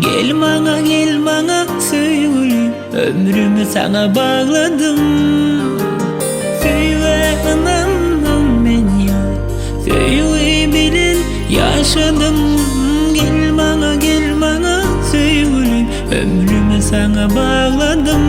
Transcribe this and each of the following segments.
Gel maňa gel maňa söýgülim Ömrümi saňa bagladym Söýgä ynandym men ýar Söýgi bilen ýaşadym Gel maňa gel maňa söýgülim Ömrümi saňa bagladym.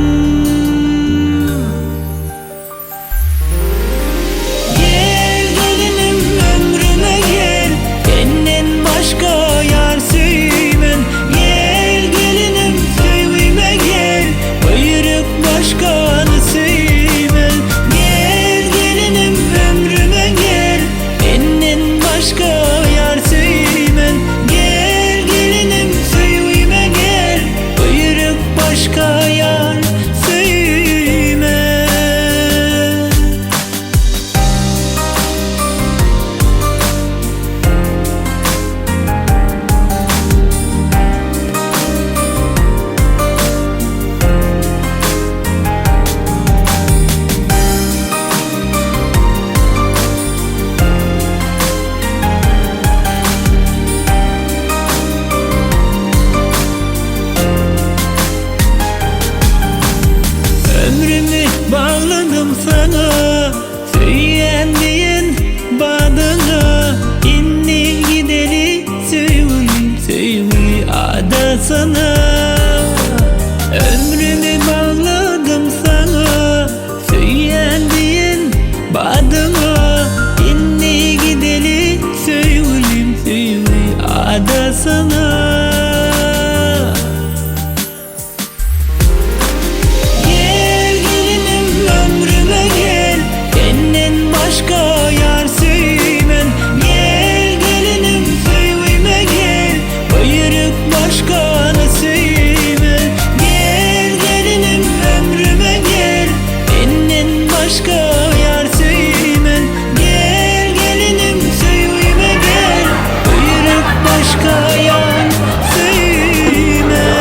Gel gelinim ömrüme gel Senden başga ýar söýmen Gel gelinim söýgüme gel Buýruk başgany söýmen Gel gelinim ömrüme gel Senden başga ýar söýmen Gel gelinim söýgüme gel Buýruk başga ýar söýme. Ömrümi bagladym saňa, Söýýän diýen badyňa, Indi gideli söýgülim, Söýgi adasyna. Ömrümi bagladym saňa, Söýýän diýen badyňa, Indi gideli söýgülim, Söýgi adasyna. Gel gelinim ömrüme gel Senden başga ýar söýmen Gel gelinim söýgüme gel Buýruk başgany söýmen Gel gelinim ömrüme gel Senden başga ýar söýmen Gel gelinim söýgüme gel Buýruk başga ýar söýmen.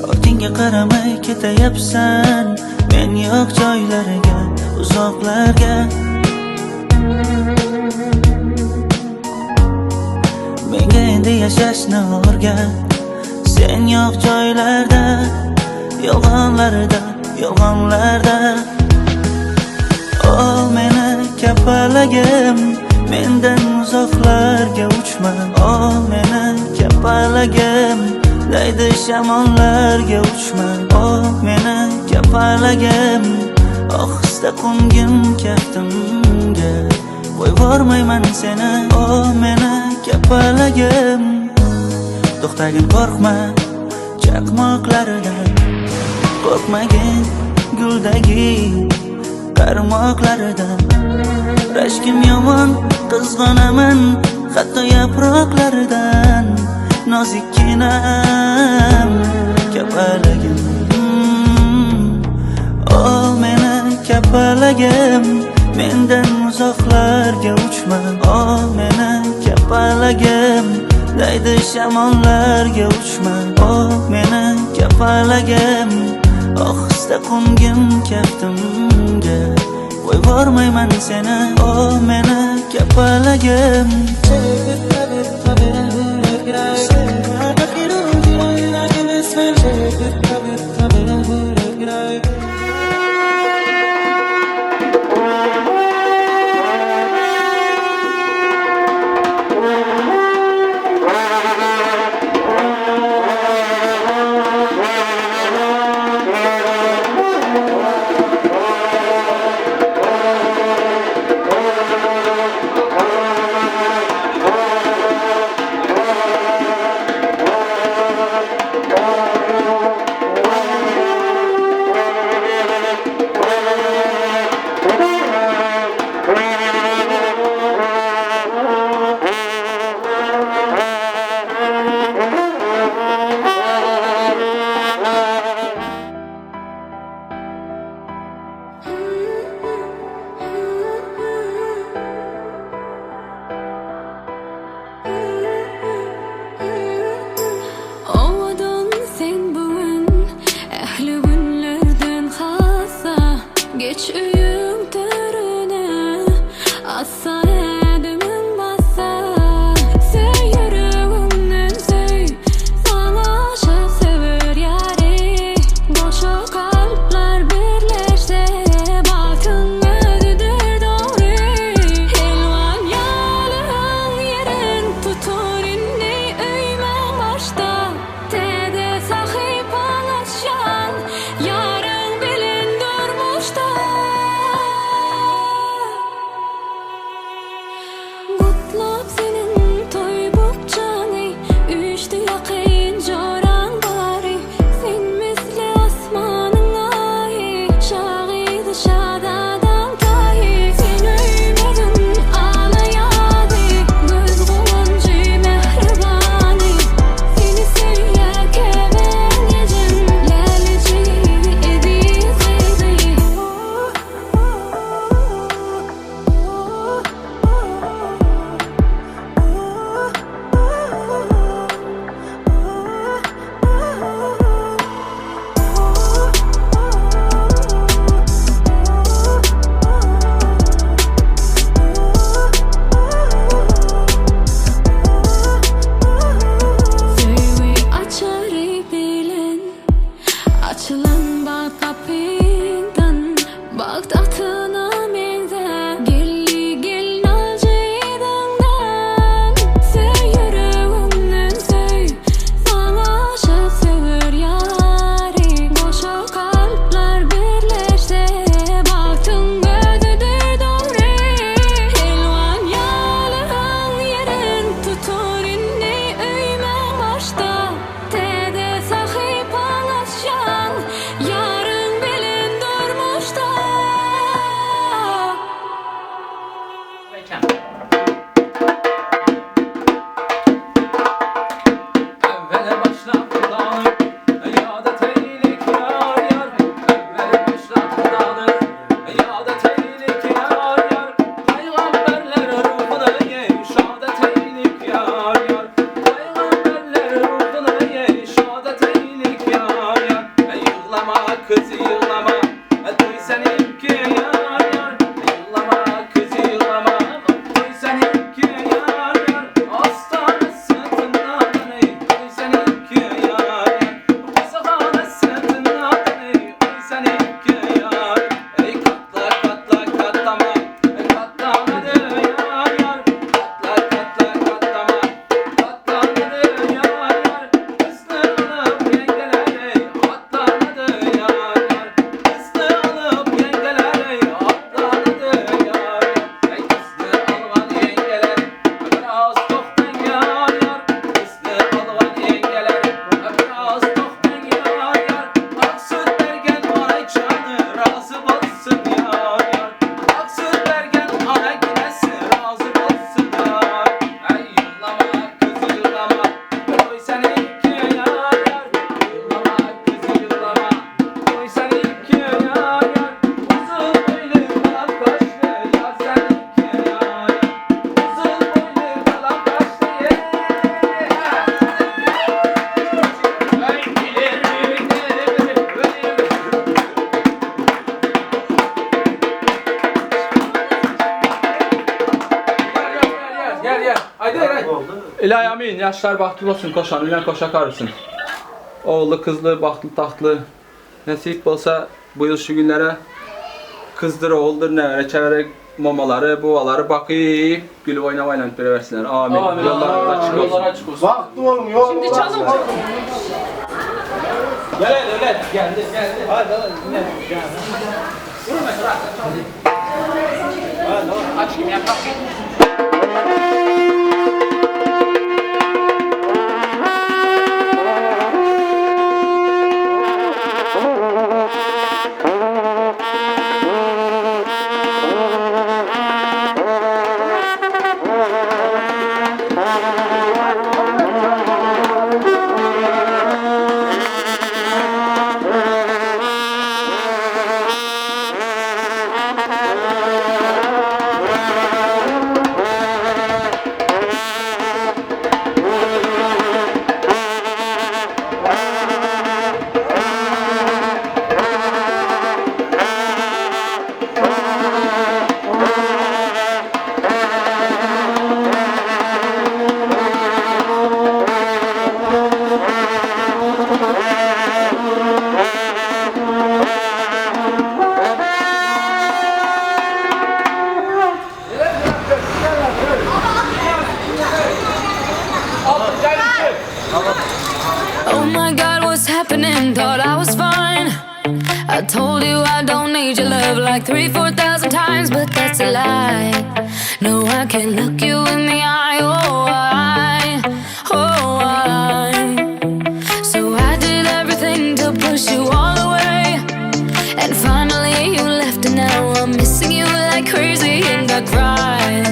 Ortingga qaramay ketayapsan Men yo'q joylarga, uzoqlarga Menga endi yashashni o'rgat Sen yo'q joylarda, yolg'onlarda, yolg'onlarda Ol meni kapalagim Mendan uzoqlarga uchma Ol meni kapalagim Daydi shamollarga uchma Ol meni kapalagim Ohista qo'ngin kaftimga Qo'yvormayman seni O meni kapalagim To'xtagin qo'rqma chaqmoqlaridan Qo'rqmagin guldagi qarmoqlaridan Rashkim yomon qizg'onaman hatto yaproqlaridan Nozikkinam kapalagim O meni kapalagim Mendan uzoqlarga uchma O meni kapalagim Daydi shamollarga uchma O meni kapalagim Ohista qo'ngin kaftimga. Yubormayman seni, o meni kapalagim. Aýdaýyr aýt. Ilaý amin, ýaşlar bagtly bolsun, koşany bilen koşa karysyn. Ogully kyzly, bagtly tagtly. Nesip bolsa bu ýyl şu günlere kyzdyr oguldyr nebere çebere momalary, bubalary bakyp gülüp oýnap aýlanyp ýörebersinler. Amin. Ýollaryňyz açyk bolsun. Ýollar açyk bolsun. Bagtly boluň, ýoluňyz Şimdi çalın. Gel gel geldi geldi. Hadi hadi. Aç kim yak Oh my God, what's happening? Thought I was fine. I told you I don't need your love like 3, 4,000 times, but that's a lie. No, I can't look you in the eye. Oh, I, oh, I. So I did everything to push you all away. And finally you left, and now I'm missing you like crazy. And I cry.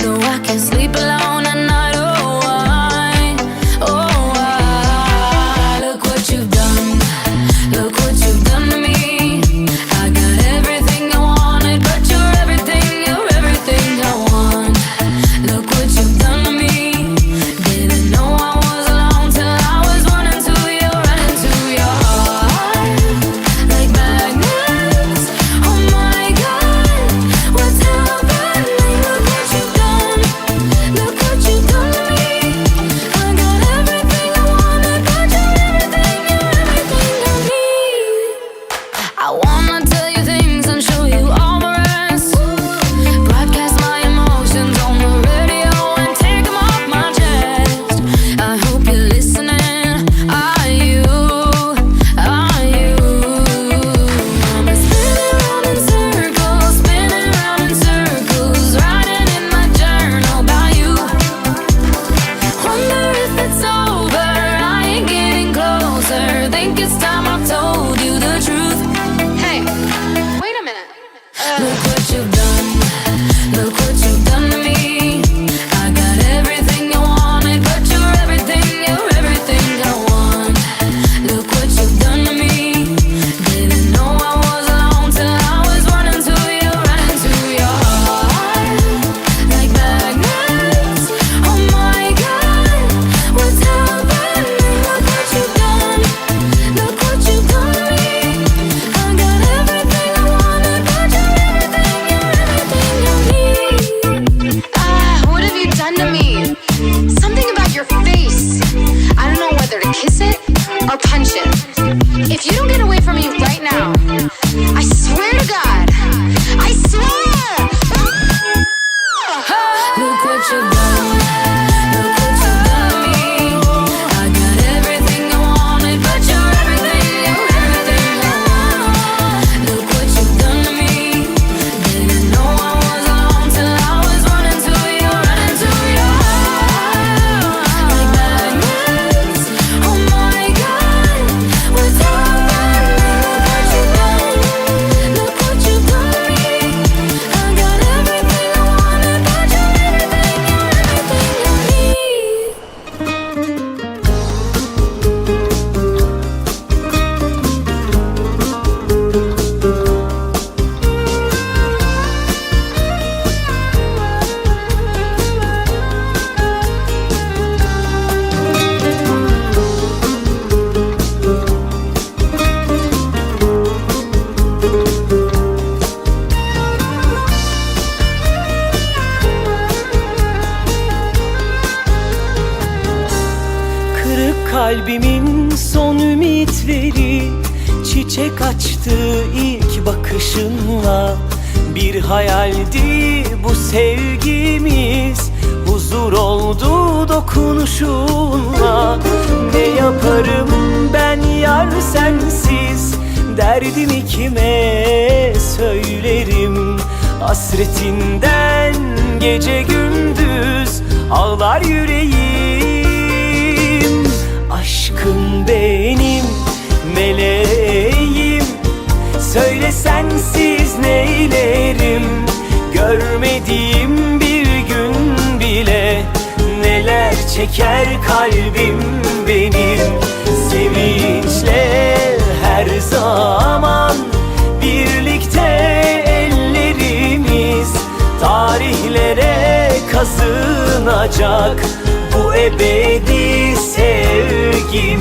No, I can't sleep alone at night. Oh, I, oh, I. Look what you've done. Look what you've done to me. I got everything I wanted, but you're everything, you're everything I want. Look what you've done to me. Didn't know I was alone till I was running to you, running to your heart like magnets. Oh my God, what's happening? Look what you've done. Kalbimin son ümitleri Çiçek açtı ilk bakışınla Bir hayaldi bu sevgimiz Huzur oldu dokunuşunla Ne yaparım ben yar sensiz Derdimi kime söylerim Hasretinden gece gündüz Ağlar yüreğim Aşkım benim meleğim Söyle sensiz neylerim Görmediğim bir gün bile Neler çeker kalbim benim Sevinçle her zaman Birlikte ellerimiz Tarihlere kazınacak Bu ebedi sevgimiz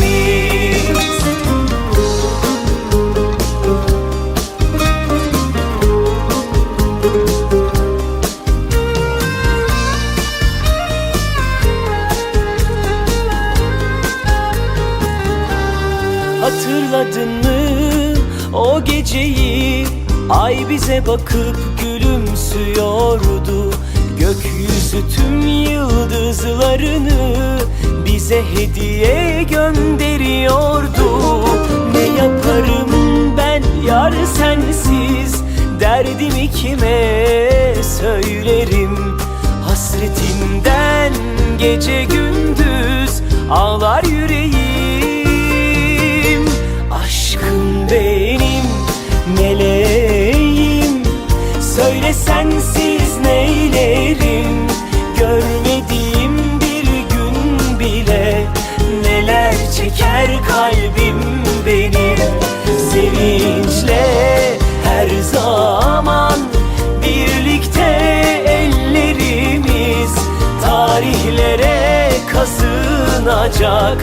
Hatırladın mı o geceyi Ay bize bakıp gülümsüyordu Gökyüzü tüm yıldızlarını Bize hediye gönderiyordu Ne yaparım ben yar sensiz Derdimi kime söylerim Hasretinden gece gündüz ağlar yüreğim Aşkım benim meleğim Söyle sensiz neylerim Görmediğim bir gün bile Neler çeker kalbim benim Sevinçle her zaman Birlikte ellerimiz Tarihlere kazınacak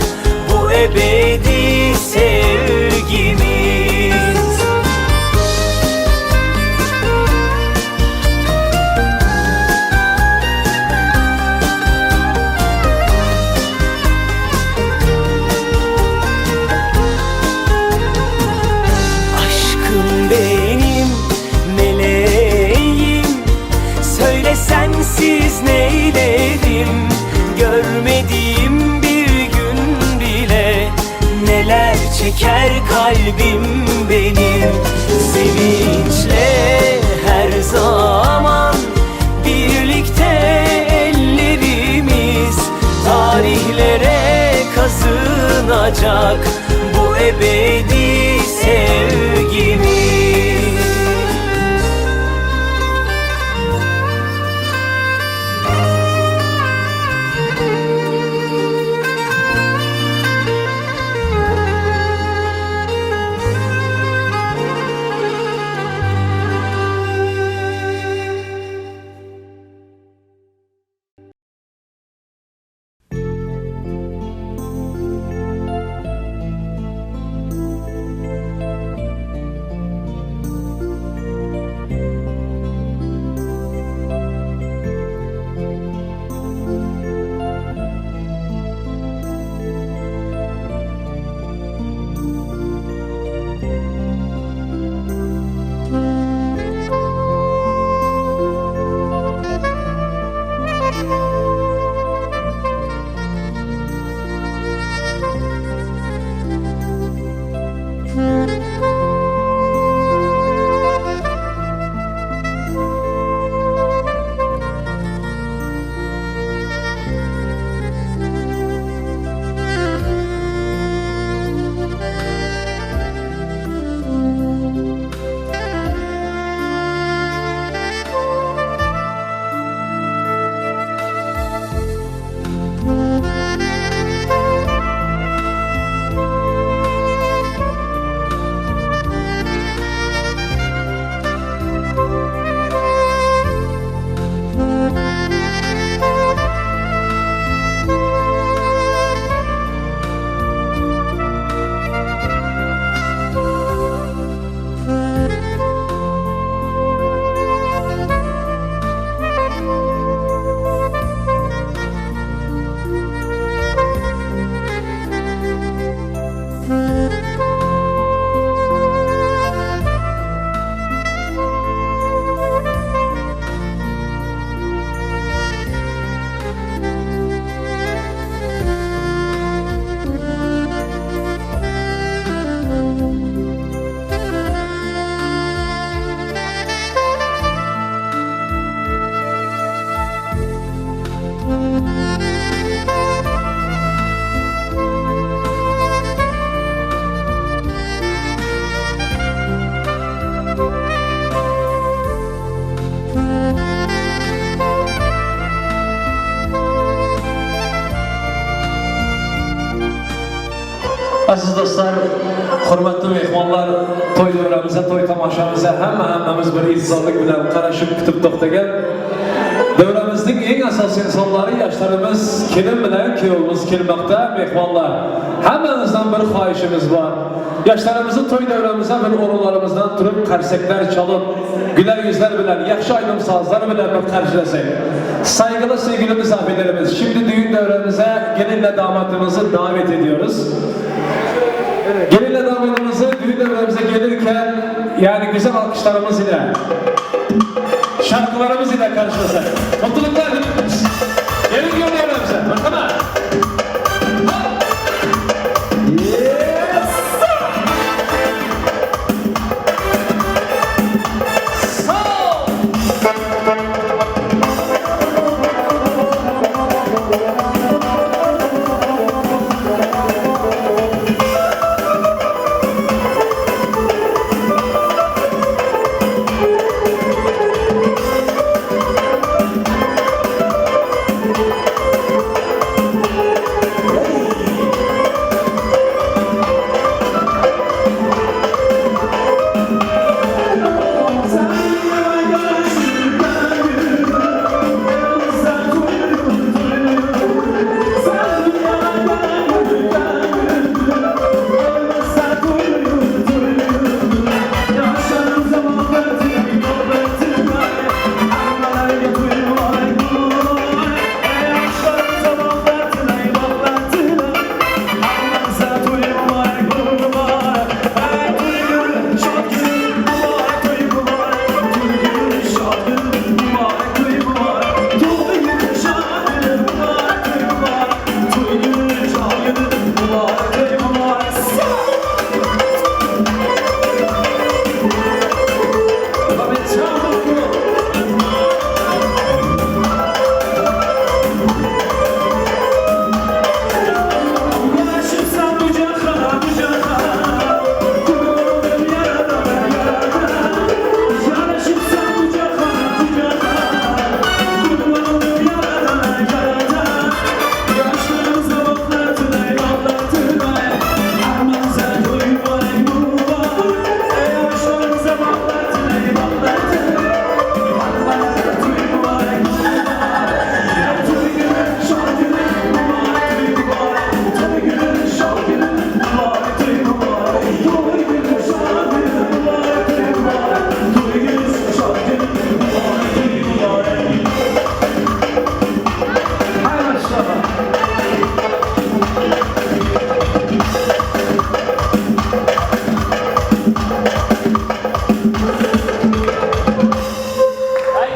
Bu ebedi sevgimiz Aşkım benim meleğim Söyle sensiz neylerim Görmediğim bir gün bile Neler çeker kalbim benim Sevinçle her zaman Birlikte ellerimiz Tarihlere kazınacak Bu ebedi sevgimiz Aziz dostlar, hormatly myhmanlar, toý döwremize, toý tomaşamyza hemme-hemmemiz bir intizarlyk bilen garaşyp kütüp togtagan. Döwremizniň iň esasy ynsanlary ýaşlarymyz kelin bilen kýewimiz kelmekde myhmanlar. Hemmäňizden bir haýyşymyz bar. Ýaşlarymyzy toý döwremize bir orunlarymyzdan turup karsekler çalyp, güler ýüzler bilen, ýagşy aýdym-sazlar bilen bir karşylasak. Saýgyly söýgüli misafirlerimiz, şimdi düğün döwremize gelinle damatymyzy davet ediyoruz. Gelinle damadımızı düğün dövremize gelirken yani güzel alkışlarımız ile şarkılarımız ile karşılasak. Mutluluklar diliyoruz. Gelin düğün dövremize. Merhaba. Yes! Sağ ol!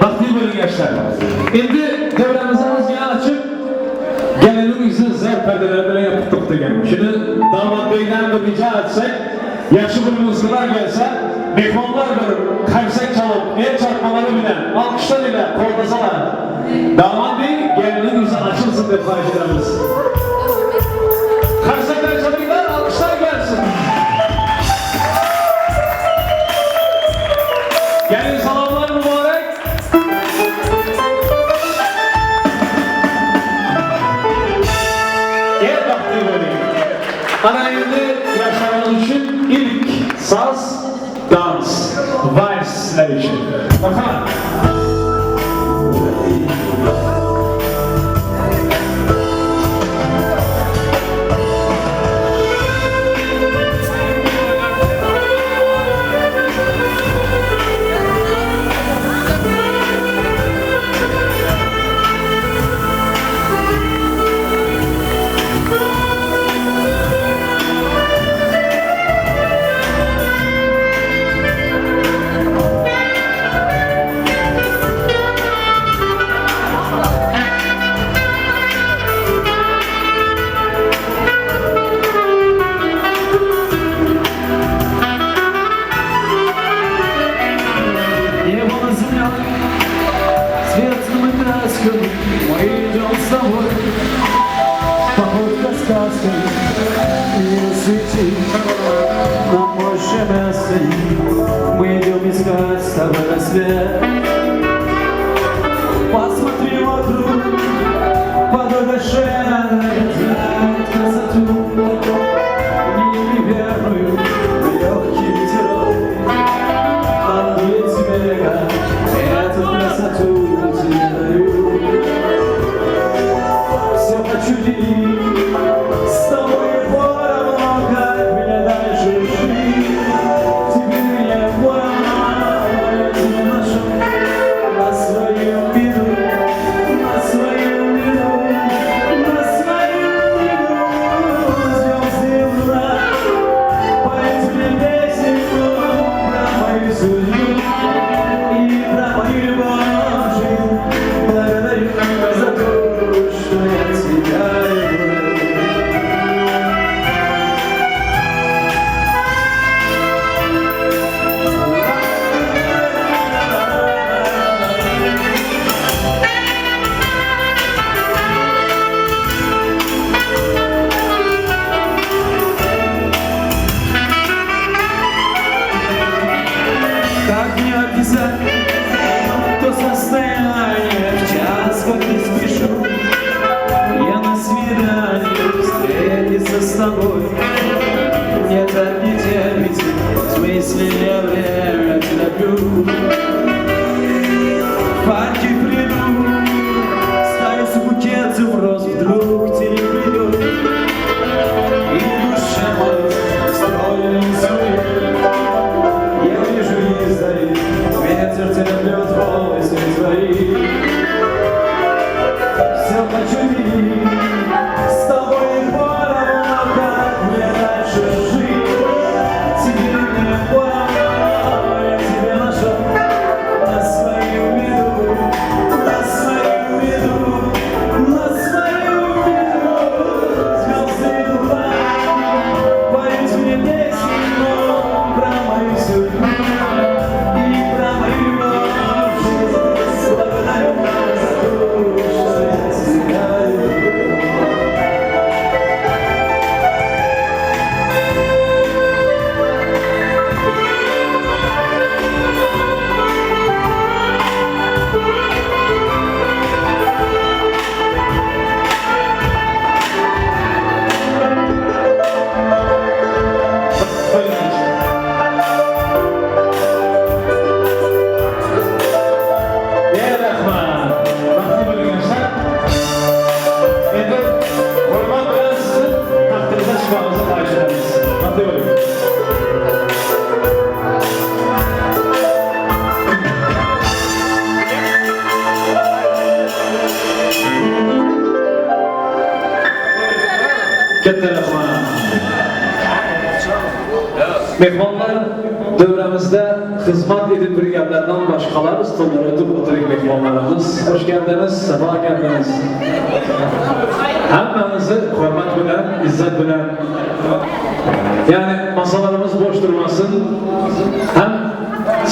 Bagtly boluň ýaşlar. Indi döwremizi azgina açyp, geliniň ýüzi zer perdeler bilen ýapypdyk diýen. Şuny damat beýden bir rija etsek, ýagşy bir muzkylar gelse, myhmanlar bir karsek çalyp, el çarpmalary bilen, alkyşlar ile goldasalar, damat beý, geliniň ýüzi açylsyn diýip haýyş edemiz. Karsekler çalyňlar, alkyşlar gelsin. Gelin salamlar mübarek. Gel bagtly boluň. Ana indi ýaşlarymyz üçin ilk saz, dans, wals sizler üçin. Bakalym. Небо на земля светлыми красками, Мы идем с тобой, походка сказкой, Не свети нам больше мяса, Мы идем искать с тобой рассвет. Посмотри вокруг, подошед красоту. тобой. Мне так не терпится, в смысле я время терплю. В парке приду, ставлю с букетом роз, вдруг ты не придешь. И душа моя строит сует. Я вижу издали, ветер терплет волосы твои. Все хочу делить с тобой поровну, как мне дальше жить? Тебе мне поровну, я тебя нашел на свою беду, на свою беду, на свою беду. Звезды туман поют мне песню про мою судьбу и про мою любовь. Благодарю за то, что я тебя люблю. Ey rahmat! Baxtli bo'ling yoshlar. Endi hurmat bilan sizni taxtingizdan chiqmamizni xohish etamiz. Baxtli bo'ling. Katta rahmat. Mehmonlar davramizda xizmat edib turganlardan boshqalar stollar o'tib o'tiring mehmonlarimiz. Xush keldiniz, safo keldiniz. Hammamizni hurmat bilan, izzat bilan ya'ni masalarimiz bo'sh turmasin. Ham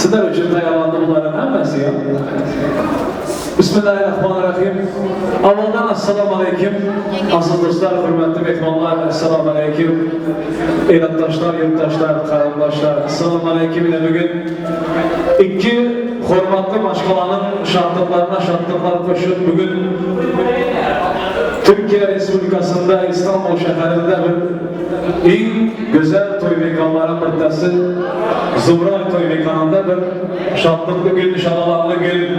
sizlar uchun tayyorlandi bularning hammasi ya. Bismillahirrahmanirrahim. Avvaldan assalomu alaykum. Aziz do'stlar, hurmatli mehmonlar, assalomu alaykum. Elatdoshlar, yurtdoshlar, qarindoshlar, assalomu alaykum. Yine bugun ikki hurmatli mashqalaning shodliqlarına shodliqlar qo'shib bugun Türkiye Respublikası'nda İstanbul şehrinde bir en güzel toy mekanların bittasi Zumray toy mekanında bir şadlıklı gün, şadalanlı gün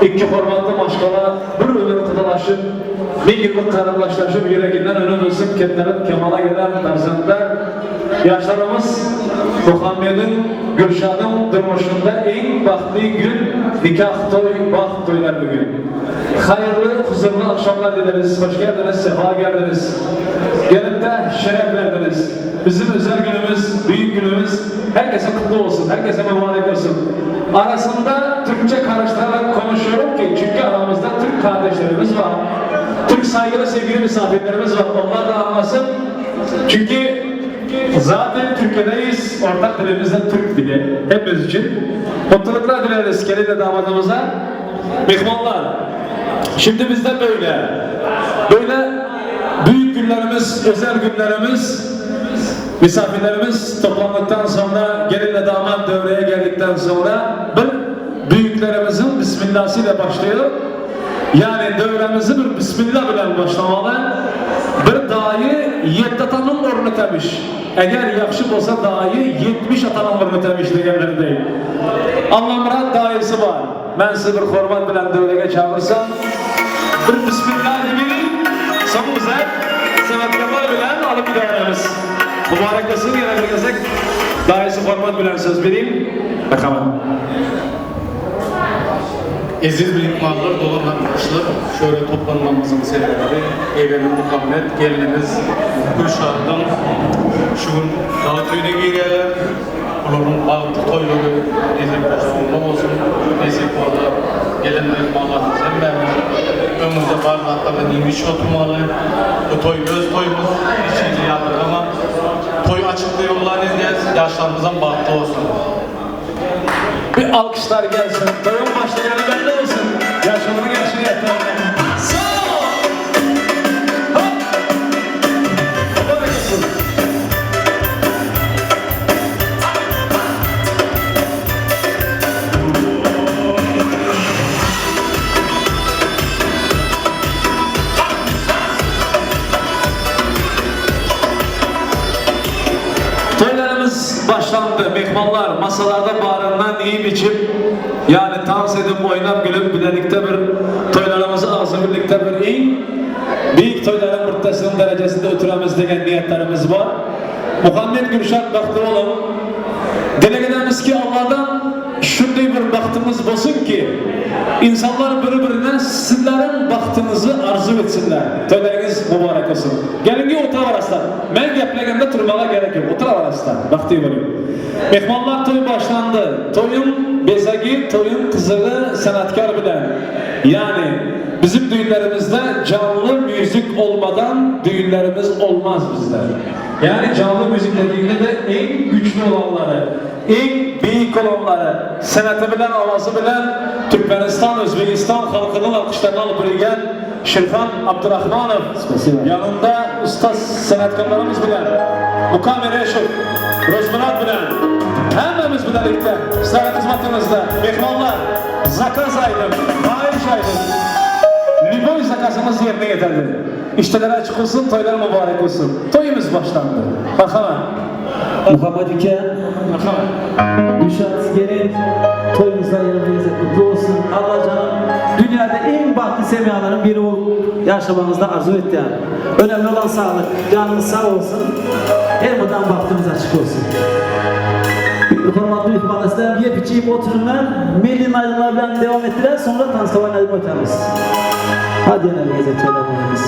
ikki hurmatli mashqala bir umr qudalashib, ming yillik qarindoshlashiib, yuragidan unib o'sib, kattalab kamola kelgan farzandlar yoshlarimiz Muhammed'in, Gülşah'ın durmuşunda eng baxtli gün nikoh to'y, baxt to'ylar bugun. Hayırlı, huzurlu akşamlar dileriz. Hoş geldiniz, sefa geldiniz. Gelip de şeref verdiniz. Bizim özel günümüz, büyük günümüz. Herkese kutlu olsun, herkese mübarek olsun. Arasında Türkçe karıştırarak konuşuyorum ki çünkü aramızda Türk kardeşlerimiz var. Türk saygılı sevgili misafirlerimiz var. Onlar da anlasın. Çünkü zaten Türkiye'deyiz. Ortak dilimiz de Türk dili. Hepimiz için. Mutluluklar dileriz gelinle damadımıza. Mehmanlar. Şimdi bizde böyle. Böyle büyük günlerimiz, özel günlerimiz, misafirlerimiz toplandıktan sonra, gelinle damat devreye geldikten sonra bir büyüklerimizin bismillahıyla başlıyor. Yani devremizi bir bismillah bilen başlamalı. Bir dayı 7 atanın ornu temiş. Eğer yaxşı olsa dayı 70 atanın ornu temiş degenleri değil. Allah Murat dayısı var. Ben sizi bir hurmat bilen devreye çağırsam bir bismillah deyin. Son bize sanatkarlar bilen alıp giderimiz. Mübarek olsun yine bir gezek. Dayısı hurmat bilen söz vereyim. Bakalım. Eziz mehmanlar, dolan arkadaşlar, şöyle toplanmamızın sebebi Egemen Muhammed, gelinimiz Gülşah'dan şu gün dağı köyüne girerler. Onların bağıtlı toyları nesip olsun, ondan olsun, nesip oldu. Gelen mehmanlarımız hem ben ömürde bardaklarda neymiş oturmalı. Bu toy öz toyumuz, içince ama toy açıklığı yollarını izleyeceğiz, yaşlarımızdan bahtlı olsun. Bir alkışlar gelsin. Toyun başlayanı belli olsun. Yaşlarına gelsin yeter. Sağ ol. Hop. Mübarek olsun. başlandy. Myhmanlar masalarda baryndan iýip-içip, ýagny tans edip, oýnap, gülüp bilelikde bir toýlarymyzy agzybirlikde bir iň beýik toýlaryň birtesiniň derejesinde ötüremiz diýen niýetlerimiz bar. Muhammet Gülşat bagtly boluň. Dileg edemizki Alladan şunday bir bagtymyz bolsunki, insanlar biri-birine sizleriň bagtyňyzy arzuw etsinler. Toýlaryňyz mubarek bolsun. Geliňgi oturaweraslar. Men geplegende turmaga gerek ýok. Oturaweraslar. Bagtly boluň. Myhmanlar toý başlandy. Toýuň bezegi, toýuň gyzygy sanatkar bilen. Ýagny bizim düýnlerimizde janly müzik olmadan düýnlerimiz olmaz bizde. Ýagny janly müzik dedigiňde-de iň güçli olanlary, iň beýik olanlary, seneti bilen, owazy bilen Türkmenistan, Özbegistan halkynyň alkyşlaryny alyp ýörgen Şirhan Abdurahmanow ýanynda ussat senetkarlarymyz bilen Mukam Ereşow, Rozmyrat bilen hemmämiz bilelikde sizleriň hyzmatyňyzda myhmanlar zakaz aýdyň, haýyş aýdyň, lýuboý zakazyňyz ýerine ýeterdi. Işdeler açyk bolsun, toýlar mübarek bolsun. Toýumyz başlandy. Marhamat. Muhammet ike, Marhamat. Gülşat gelin, toýuňyzlar ýene bir gezek gutly bolsun. Allajanym dünýäde iň bagtly semýalaryň biri bolup ýaşamagyňyzda arzuw etýän. Önemli olan saglyk, janyňyz sag bolsun, her mydam bagtyňyz açyk bolsun. Hormatly myhmanlar sizlerem ýep içip oturyňlar, milli naýdymlar bilen dewam etdiler, soňra tansowaý naýdym oýtarmyz. Hadi ýene bir gezek toýlar bolýamyz.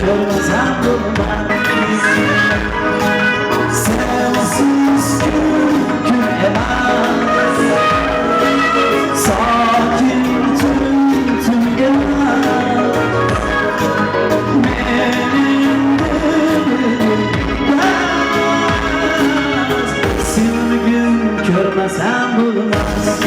Görmesem durmaz Sensiz gün gün emez Sakin tüm tüm gelmez Benim gelmez Seni gün görmesem bulmaz.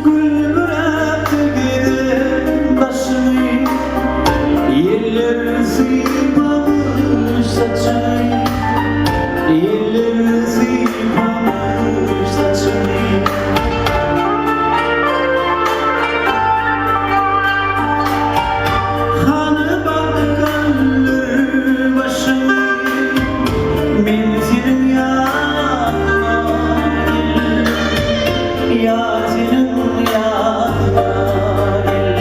Gülmürep giden başını Yeller zıplamış saçını Yeller zıplamış saçını. Hanı bak gönlür başını Menzilin yanına gel Yatının yanına gel.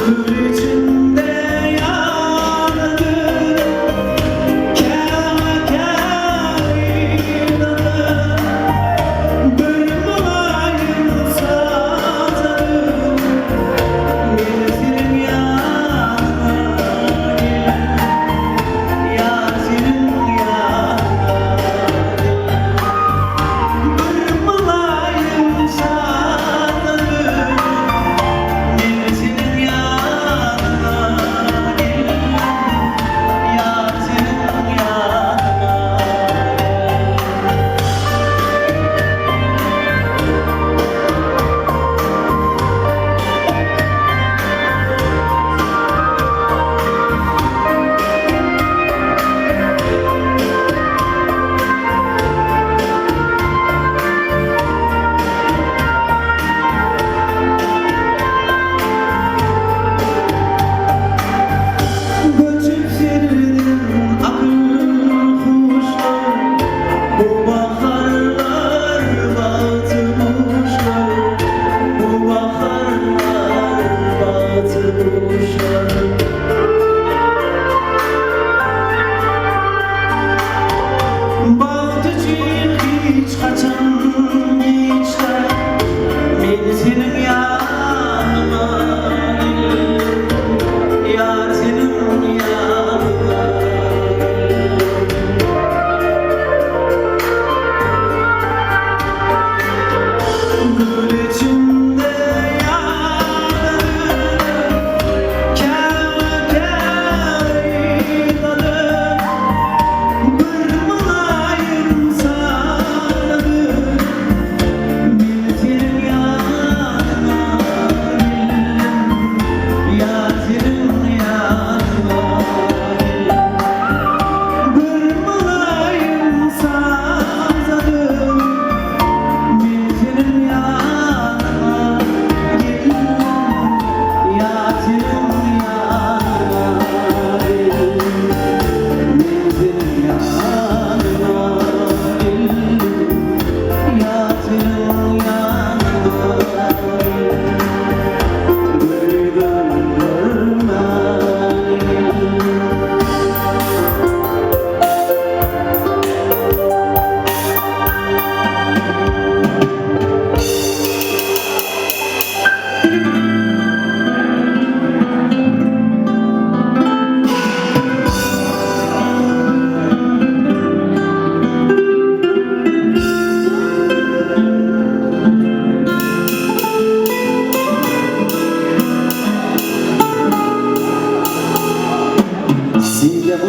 Gül içinde.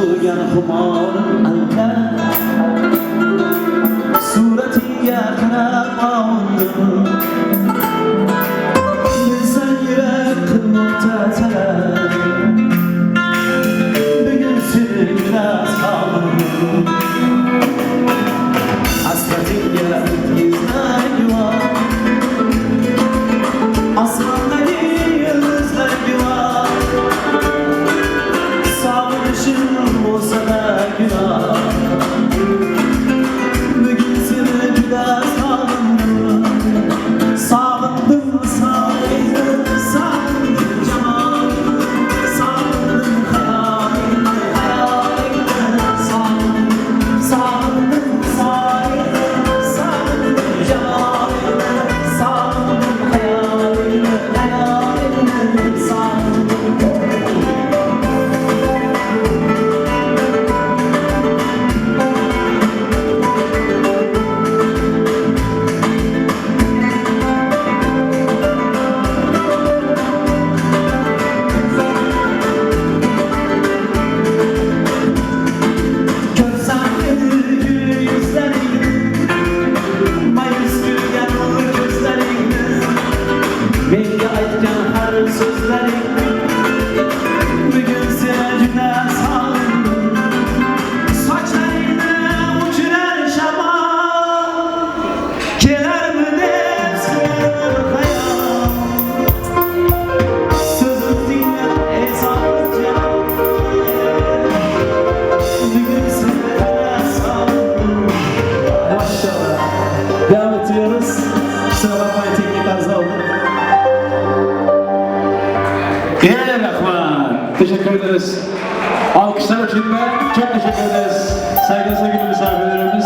Urgan humarym aldap Suratyňa garap awundym Bilseň ýürek kylmakda talap Bu gün seni biraz sagyndym Hasratyňa ötgizler güwa Asmandaki ýyldyzlar güwa Sagynyşym bolsa-da günah Bu gün seni juda sagyndym Sagyndym, sagyndym, sagyndym jemalyňy Sagyndym haýalyňy, haýalyňy Sagyndym, sagyndym, sagyndym, sagyndym jemalyňy Sagyndym haýalyňy, haýalyňy Sagyndym. Görsem gül ýüzleriňi, Maýus gülýän nur gözleriňi, Menga aýtgan har sözleriňi, Bu gün seni juda sagyndym. Soçlaryňy uçurar şamal, Kelarmi dep syrar haýal. Sözüm diňle eý sabyr jan, Bu gün seni juda sagyndym. Maşallah. Devam ettiriyoruz. Kusura bakmayın teknik arıza oldu. Gel Rahman. Teşekkür ederiz. Alkışlar için de çok teşekkür ederiz. Saygılı sevgili misafirlerimiz.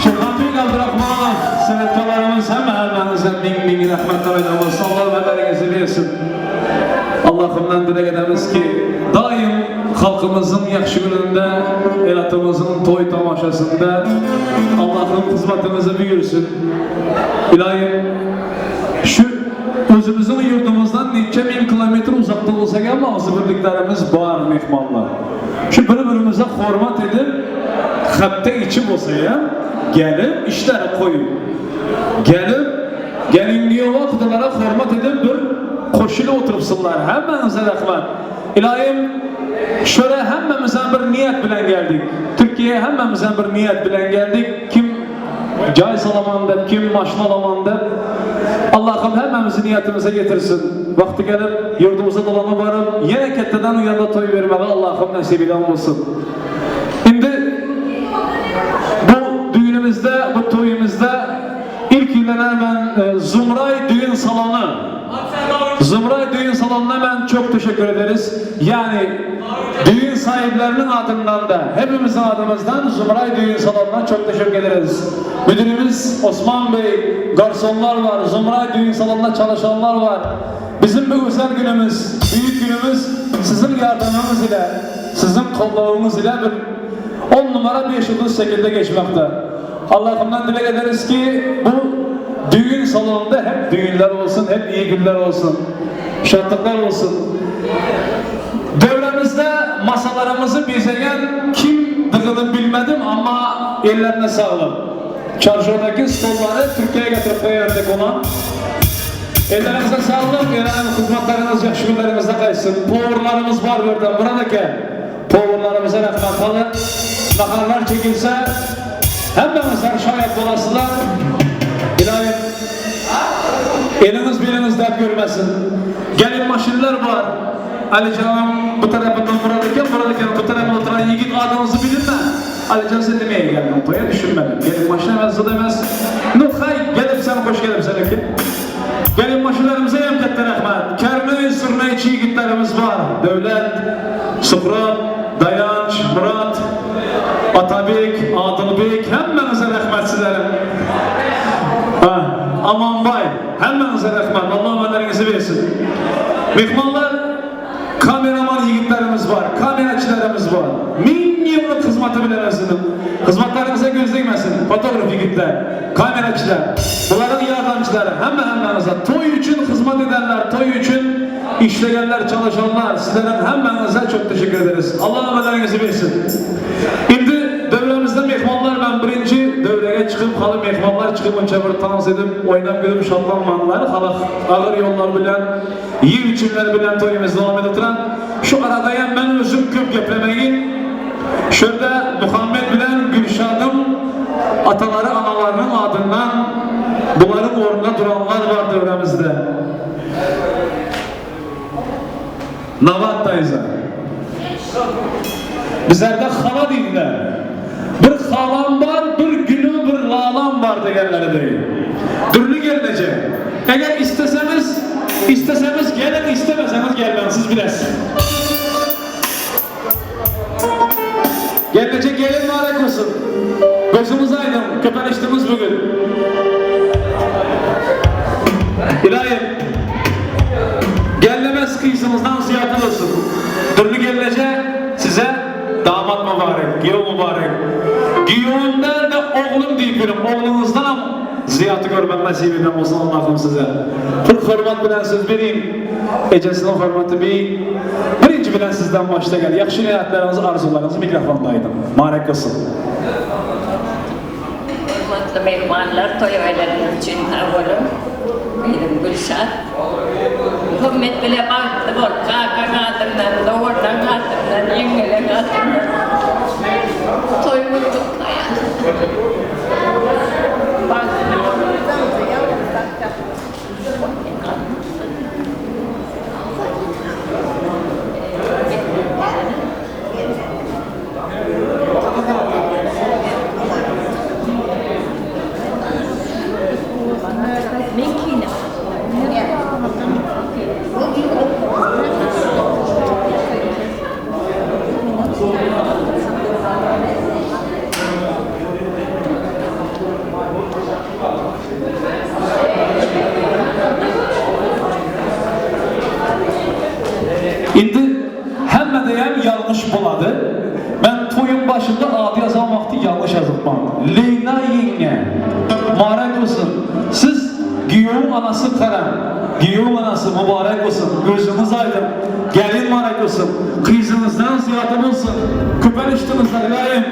Şerhan Bey Abdurrahmanov, sanatkarlarımız hemme hemmenize bin bin rahmetler eylesin. Allah ömürlerinizi versin. Allah'ımdan dilek edemiz ki daim halkımızın yaxşı gününde, elatımızın toy tamaşasında Allah'ın hizmetimizi büyürsün. İlahim şu özümüzün yurdumuzdan neçe bin kilometre uzakta olsak ama ağzı birliklerimiz var mehmanlar. Şu bir-birimize hürmet edip, hatta içi bolsa ya, gelip işleri koyup, gelip gelin qudalara hürmet edip bir koşulu oturupsunlar. Hemmenize rahmet. İlahim şöyle hemmemizden bir niyet bilen geldik. Türkiye'ye hemmemizden bir niyet bilen geldik. Kim cay salaman dep, kim maşın alaman dep. Allah'ım hemmemizi niyetimize getirsin. Vakti gelip yurdumuza dolanıp varıp yine ketteden uyanda toy vermeye Allah'ım nasip ilan olsun. Şimdi bu düğünümüzde, bu toyumuzda ilk günden ben Zumray Düğün Salonu Zumray Düğün Salonu'na ben çok teşekkür ederiz. Yani düğün sahiplerinin adından da hepimizin adımızdan Zumray Düğün Salonu'na çok teşekkür ederiz. Müdürümüz Osman Bey, garsonlar var, Zumray Düğün Salonu'nda çalışanlar var. Bizim bu güzel günümüz, büyük günümüz sizin yardımınız ile, sizin kolluğunuz ile bir 10 numara 5 yıldız şekilde geçmekte. Allah'ımdan dilek ederiz ki bu düğün salonunda hep düğünler olsun, hep iyi günler olsun, şatlıklar olsun. Devremizde masalarımızı bezeyen kimdigini bilmedim ama ellerine sağlık. Çarşıdaki stolları Türkiye'ye getirip koyardık ona. Ellerinize sağlık, ellerinize hizmetleriniz, yaxşı günlerimizde kaysın. Powerlarımız var burada, buradaki powerlarımıza rahmet alın. Nakarlar çekilse hemmemizler şayet olasılar. İlahim eliniz biriniz dert görmesin. Gelin maşinler var. Ali canım bu tarafından buradayken buradayken bu tarafında oturan yiğit adınızı bilir mi? Ali can sen demeye geldin toya düşünmedim. Gelin maşin emez demez. Nuhay gelip sen hoş gelip sen ki. Gelin maşinlerimize hem katta rahmet. Kermey surnayçı yiğitlerimiz var. Devlet, Suhrat, Dayanç, Murat, Atabek, Adılbek hemmenize rahmet sizlerim. Ha, aman bay, hemmenize rahmet. Allah ömürlerinizi versin. Mehmanlar, kameraman yiğitlerimiz var, kameracılarımız var. Min yıllık hizmeti bilemezsiniz. Hizmetlerimize göz değmesin. Fotoğraf yiğitler, kameracılar, bunların yardımcıları, hemme hemmenize toy için hizmet edenler, toy için işlegenler, çalışanlar, sizleriň hemmäňize çok teşekkür ederiz. Allah emeleriňizi bersin. Indi döwremizde myhmanlar ben birinji döwrege çykyp haly myhmanlar çykyp onça bir tans edip oýnap gülüp şatlanmanlar halak agyr ýollar bilen ýyw içimler bilen toýumyzy dowam edip oturan şu aradaýam men özüm köp geplemegin şurda Muhammet bilen Gülşadyň atalary analarynyň adyndan bularyň ornunda duranlar bar döwremizde. Nabat daýza. Bizlerde hala diýdiler. Bir halam bar, bir gülüm, bir lalam bar degenleri deý. Dürli gelneje. Eger isteseňiz, isteseňiz geliň, istemeseňiz gelmäň, siz bilesiz. Gelneje gelin mübarek olsun. Gözümiz aydın, köpelişdimiz bugün. Ilayim, gelnemez kıyısımızdan zyýaty bolsun. Dürli gelneje size damat mübarek, giýew mübarek. Giýewim däl-de oglum diýip ýörüň, ogluňyzdanam zyýaty görmek nesip eden bolsun Allahym size. Bir hormat bilen söz bereyim. Ejesiniň hormaty beýik. Birinji bilen sizden başda gel. Ýagşy niýetleriňizi, arzuwlaryňyzy mikrofonda aýdyň. Marek bolsun. Hormatly myhmanlar, toýa geleniňiz üçin sag boluň. Gyzym Gülşat. Muhammet bile bagtly bol. Kakaň adyndan, doganlaň adyndan, ýeňňeleň adyndan toýuňyzy gutlaýan. Bagtly boluň. Indi hemme diýen ýalňyş bolady. Men toýuň başynda ady ýazan wagty ýalňyş ýazypman. Leýla ýeňňe, Mübarek bolsun. Siz giýewiň anasy garaň. Giýewiň anasy mübarek bolsun. Gözüňiz aýdyň. Gelin mübarek bolsun. Gyzyňyzdan zyýada bolsun. Köpelişdiňizler ylaýym.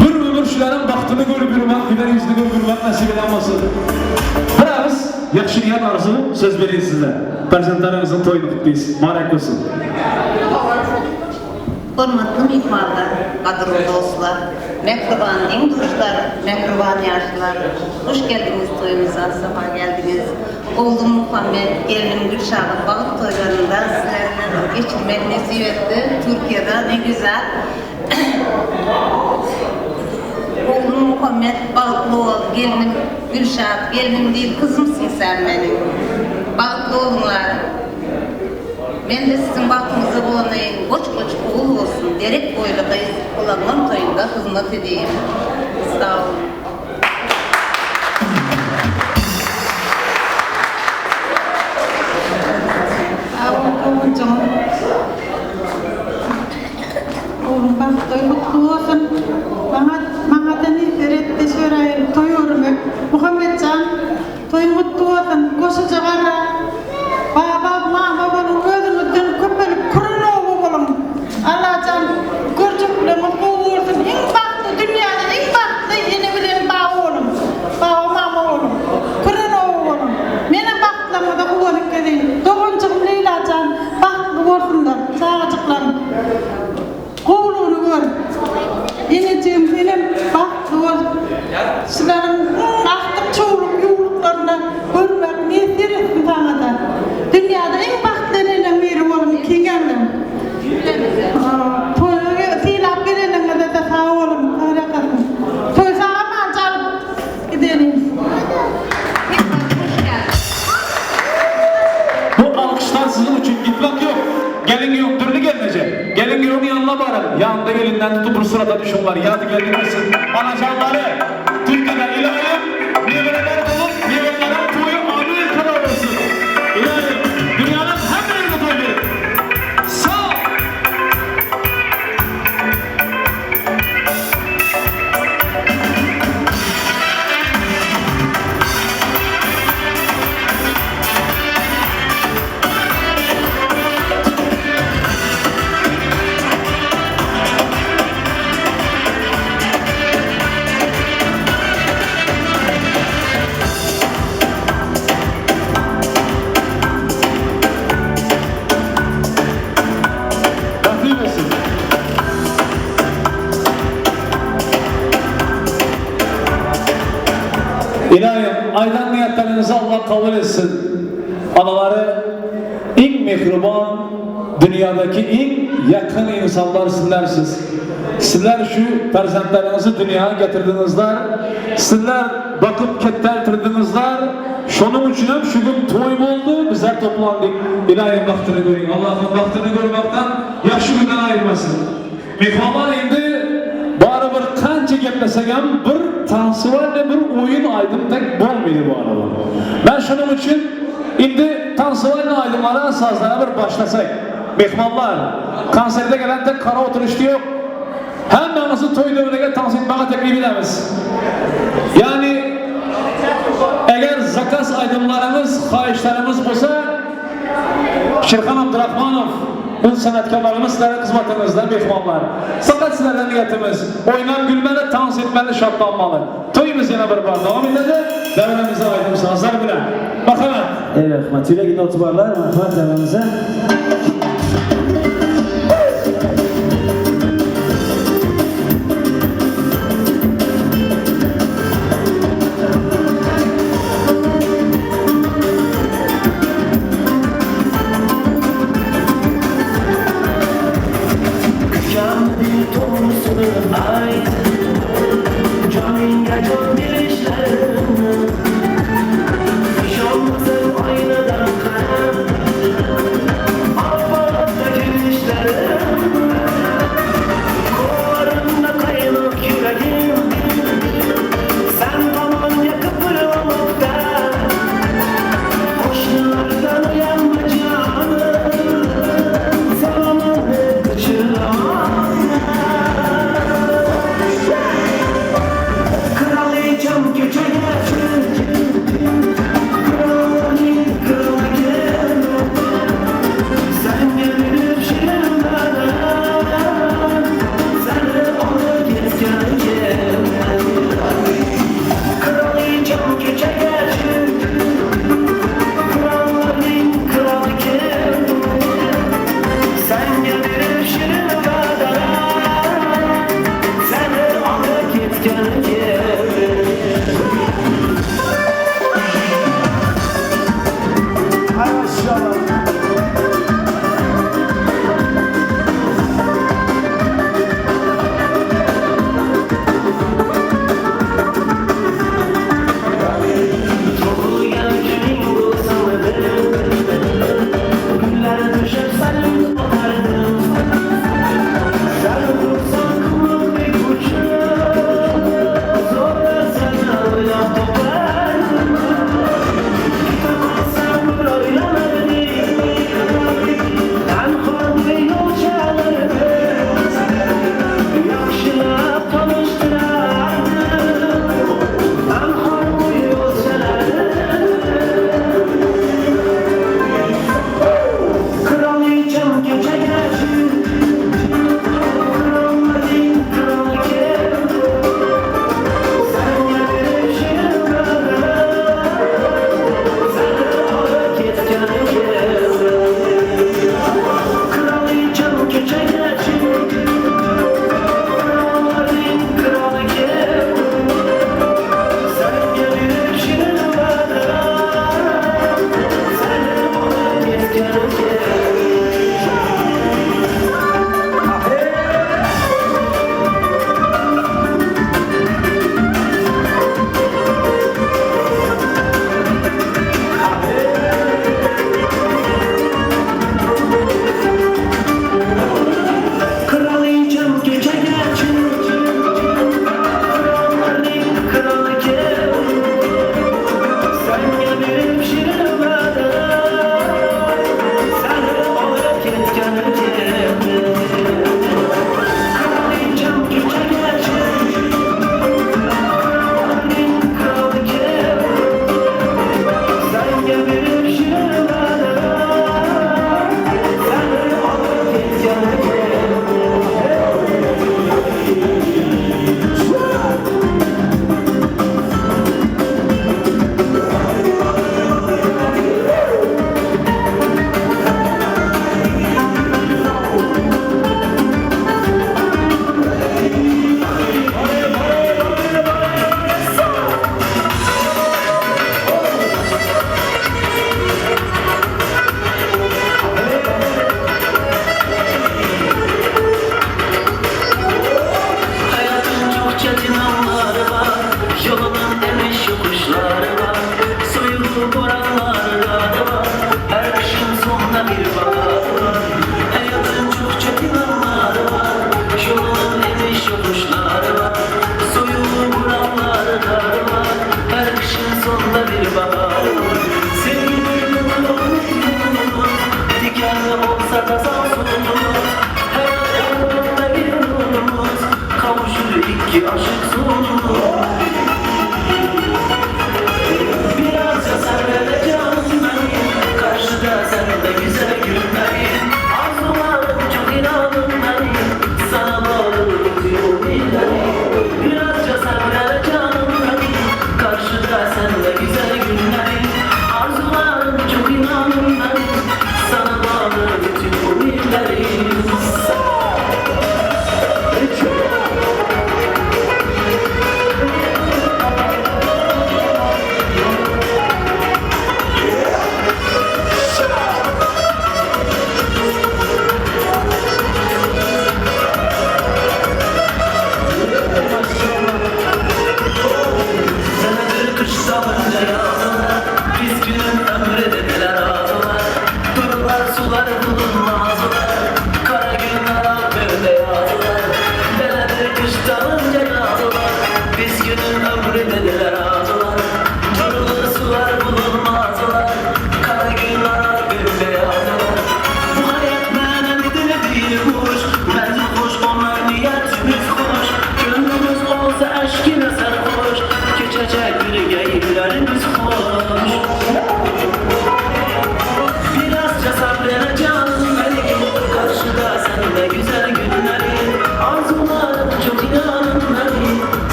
Bir ömür şularyň bagtyny görüp ýürmek, güler ýüzüni görüp ýürmek nesip eden bolsun. Bir agyz ýagşy niýet arzuw söz berýin size. Perzentleriňiziň toýuny gutlaýys. Mübarek bolsun. Hormatly myhmanlar, gadyrly dostlar, mähriban deň-duşlar, mähriban ýaşlar, hoş geldiňiz toýumyza, sapa geldiňiz. Oglum Muhammet, gelnim Gülşadyň bagt toýlarynda sizler bilen geçirmek nesip etdi. Türkiýede ne güzel. Oglum Muhammet bagtly bol, gelnim Gülşat, gelnim diýip gyzymsyň sen meniň. Bagtly boluňlar. Men-de siziň bagtyňyza guwanaýyn, goç-goç ogul bolsun, derek boýly gyz bolanlar toýunda hyzmat edeýin. Sag boluň. Sag bol Gowunjygym. Ogluň bagt toýy gutly bolsun. Maňa maňada nesip etdi şöraýyl toý görmek. Muhammetjan toýuň gutly bolsun. Goşaja garra baba mama boluň özüňizden köpelip küren oba boluň. Allajan görjekleriňiz gowy bolsun. Iň bagtly dünýäde iň bagtly ene bilen baba boluň. Baba mama boluň. Küren oba boluň. Menem bagtlaryňyza guwanyp gezeýin. Doganjygym Leýlajan Bagtly bolsunlar çagajyklarym. Gowulygyny gör. Enejigim senem bagtly bol. Şularyň iň agtyk çowluk ýuwluklaryny görmek miýesser etsin saňada. Dünýäde iň bagtly eneleň biri boluň ikiňem. Toýa sylap geleniňizede sag boluň. Taňryýalkasyn. Toý sag-amança alyp gideliň. Bu alkyşlar siziň üçin gitmek ýok. Gelin giýew dürli gelneje. Gelin giýewiň ýanyna baryň. Ýanynda elinden tutup bir surata düşüňler. Ýadygärlik bolsun. Anajanlary Türkiýede ilayim nebereler bolup nebereleriň toýy Amerikada bolsun. Ilayim dünýäniň hemme ýerinde toý beriň. Sag. Aýdan niýetleriňizi Allah kabul etsin. Analary iň mehriban, dünýädäki iň ýakyn ynsanlar sizlersiz. Sizler şu perzentleriňizi dünýäge getirdiňizler. Sizler bakyp ketdeltirdiňizler. Şonuň üçinem şu gün toý boldy, bizler toplandyk. Ilaýym bagtyny görüň. Allahym bagtyny görmekden ýagşy günden aýyrmasyn. Myhmanlar indi barybir kança geplesegem bir tansiwalnyý bir oýun aýdym tek bolmaýdy barybir. Men şonuň üçin indi tansiwalnyý aýdymlara sazlara bir başlasak. Myhmanlar, konserte gelen tek kara oturyşdy ýok. Hemmäňizi toý döwrege tans etmäge teklip edemiz. Ýagny eger zakaz aýdymlaryňyz, haýyşlaryňyz bolsa Şirhan Abdurahmanow Bu sanatkarlarymyz sizleriň hyzmatyňyzda myhmanlar. Fakat sizlerden niýetimiz, oýnap gülmeli, tans etmeli, şatlanmaly. Toýumyz ýene bir bar dowam edeli, däwremizi aýdym-sazlar bilen. Marhamat! Eý rahmat, ýüreginde otubarlar, marhamat däwremize.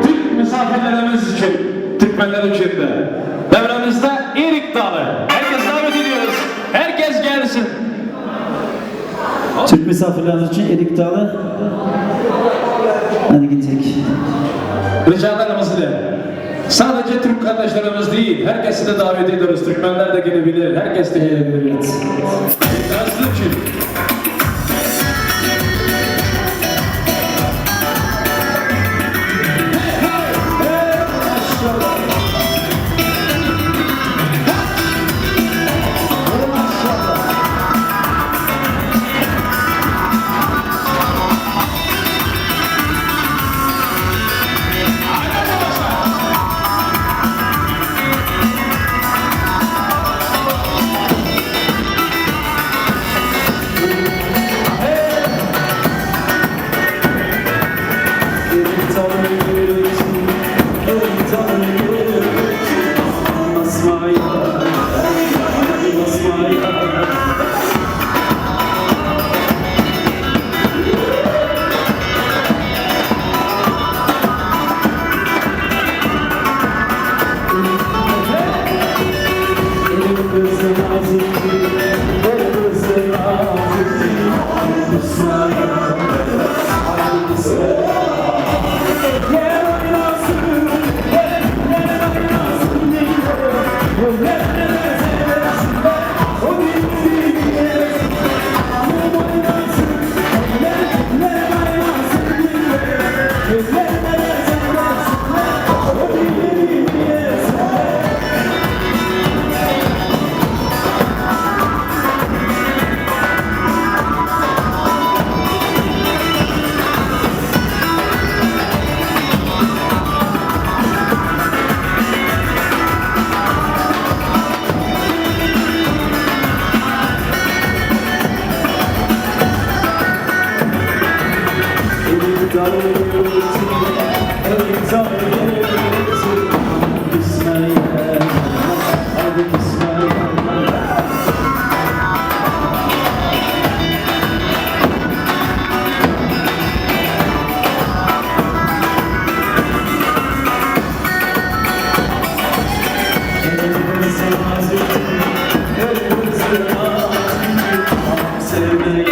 Türk misafirlerimiz için, Türkmenler için de. Devremizde Erik Dalı. Herkes davet ediyoruz. Herkes gelsin. Türk misafirlerimiz için Erik Dalı. Hadi gidecek. Ricalarımız ile. Sadece Türk kardeşlerimiz değil, herkesi de davet ediyoruz. Türkmenler de gelebilir, herkes de gelebilir. Evet. Nasıl için? Sevmek,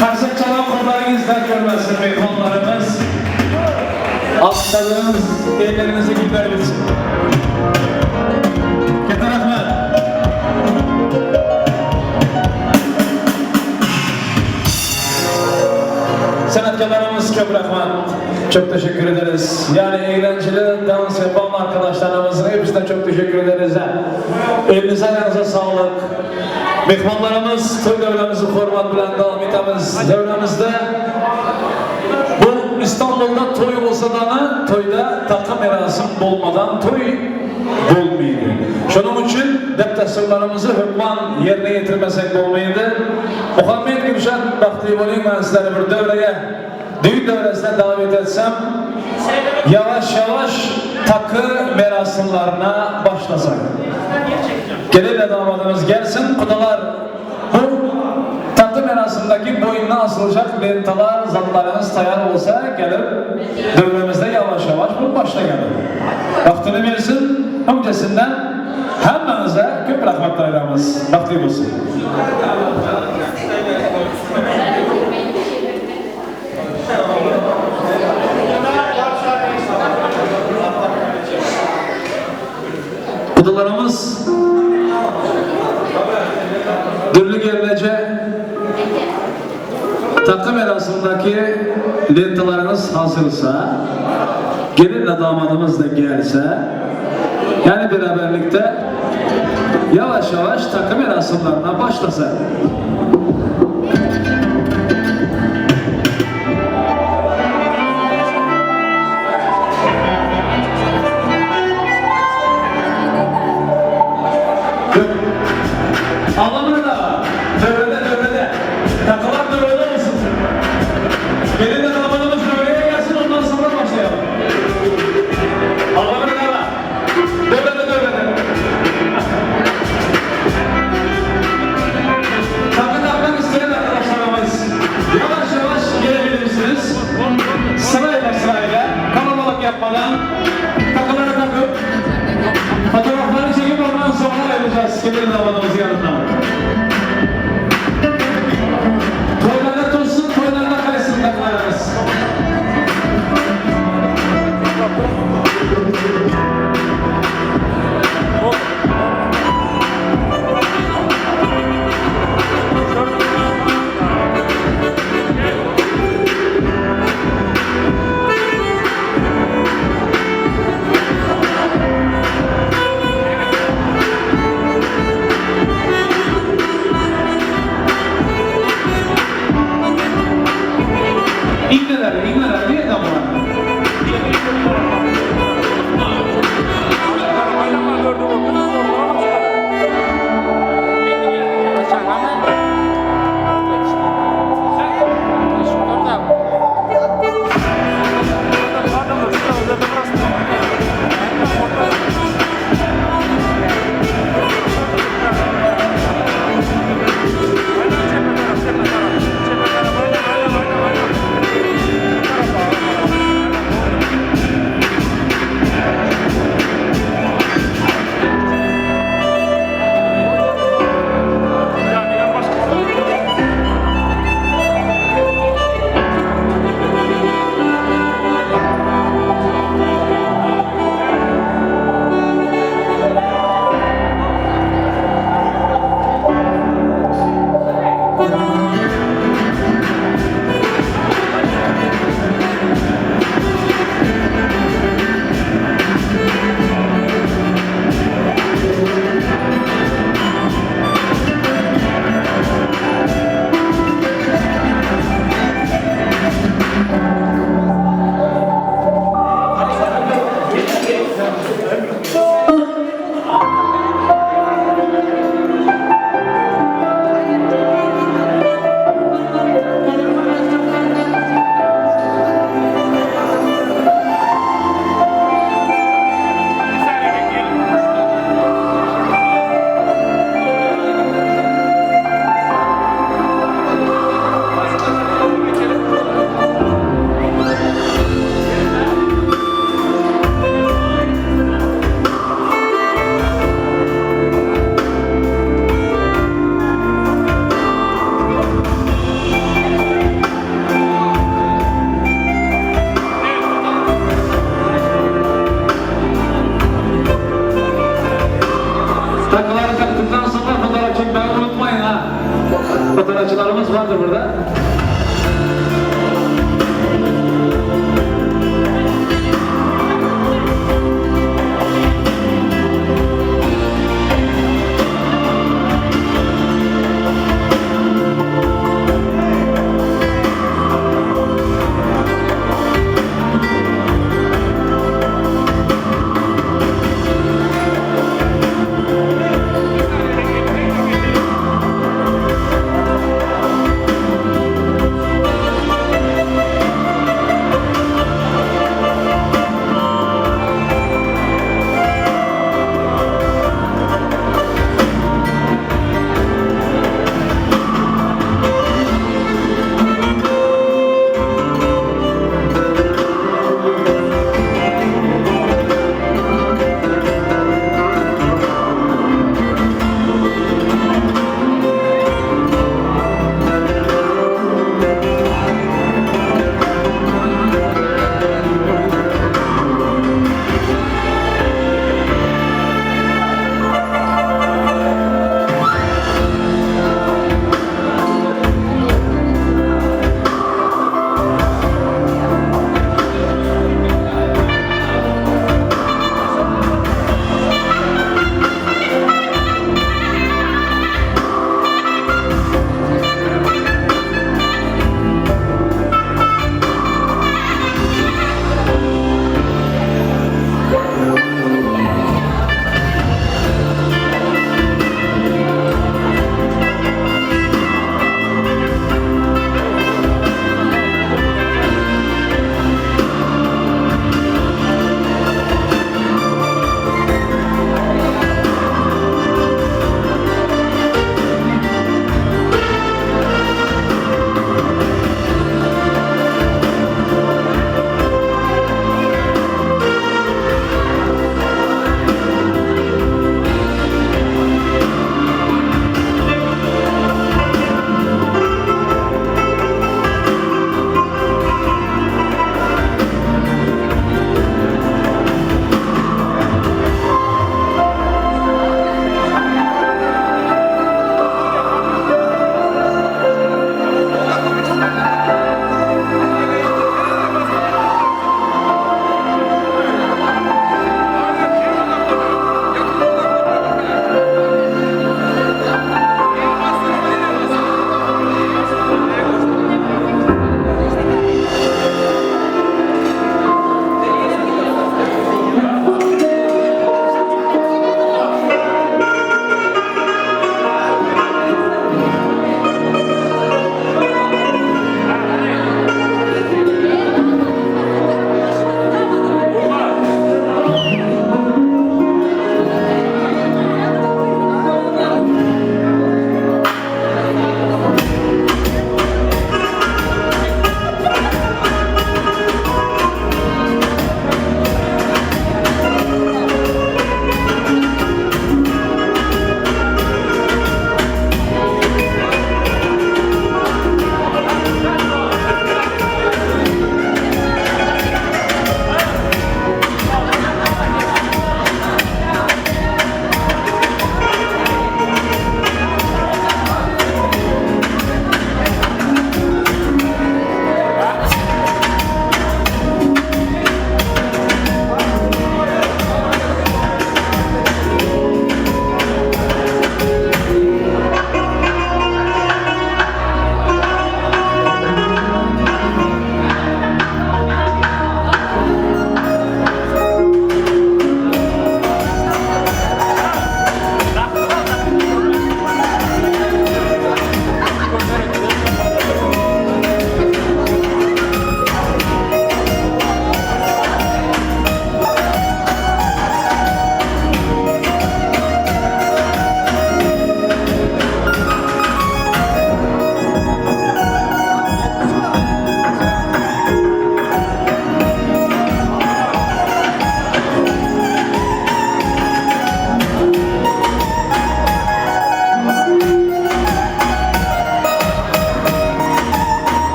Qarsak çalan qollaryňyz dert görmesin myhmanlarymyz. Alkyşladyňyz, elleriňize güller bitsin. Katta rahmat. Sanatkarlarımız köp rahmat. Çok teşekkür ederiz. Yani eğlenceli dans yapan arkadaşlarımızın hepsine çok teşekkür ederiz. Elinize ayağınıza sağlık. Mehmonlarimiz to'y davramizni hurmat bilan davom etamiz. Davramizda bu İstanbulda toý bolsa dana toýda takı merasim bolmadan toý bolmaýdy. Şonuň üçin däp-dessurlarymyzy hökman ýerine ýetirmesek bolmaýdy. Muhammet Gülşat bagtly bolyň men sizleri bir döwrege düýn döwresine dawet etsem ýawaş-ýawaş takı merasymlaryna başlasak. Gelinle damadymyz gelsin gudalar Bu takı merasımdaki boýnuna asyljak lentalar, zatlaryňyz taýar bolsa, gelip, döwremizde ýawaş-ýawaş bolup başlaýaly. Bagtyny bersin, öňjesinden hemmäňize köp rahmet aýdamyz. Bagtly bolsun. Gudalarymyz Dürli gelneje takı merasımdaki lentalaryňyz hazyrsa, gelinle damadymyz da gelse, yani beraberlikde ýavaş ýavaş takı merasımlaryna başlasak. Allamyrat aga, döwrede, döwrede. Takılar döwrede bolsun. Gelinle damadymyz döwreye gelsin, ondan sonra başlayalım. Allamyrat aga, döwrede, döwrede. Takı takmak isteyen arkadaşlarımız yavaş yavaş gelebilirsiniz. Sırayla sırayla kalabalık yapmadan takıları takıp fotoğrafları çekip ondan sonra ayrılacağız gelin damadımızın yanından. Toylarda tozsun, toylarda kaysın takılarımız.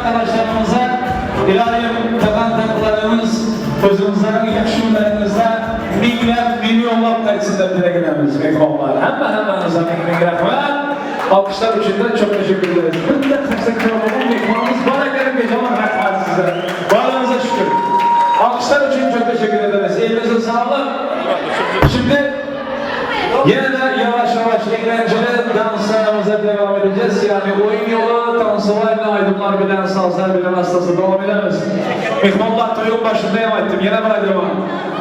arkadaşlarımıza ilayim takan takılarımız özüňizleriň ýagşy günleriňizde miňläp, millionlap gaýtsyn diýip dileg edemiz mehmonlar. Hemme hemmäňize miň miň rahmet. Alkyşlar üçin de çok teşekkür ederiz. Bitte kimse kör mehmonumuz bar ekeni bejaman rahmet size. Baryňyza şükür. Alkışlar için çok teşekkür ederiz. Elinize sağlık. Şimdi Yine de yavaş yavaş eğlenceli danslarımıza devam edeceğiz. Yani oyun yolu danslar aydınlar bilen, sazlar bilen hastası devam ederiz. Mehmonlar toyun başında ettim. Yine bir aydın var.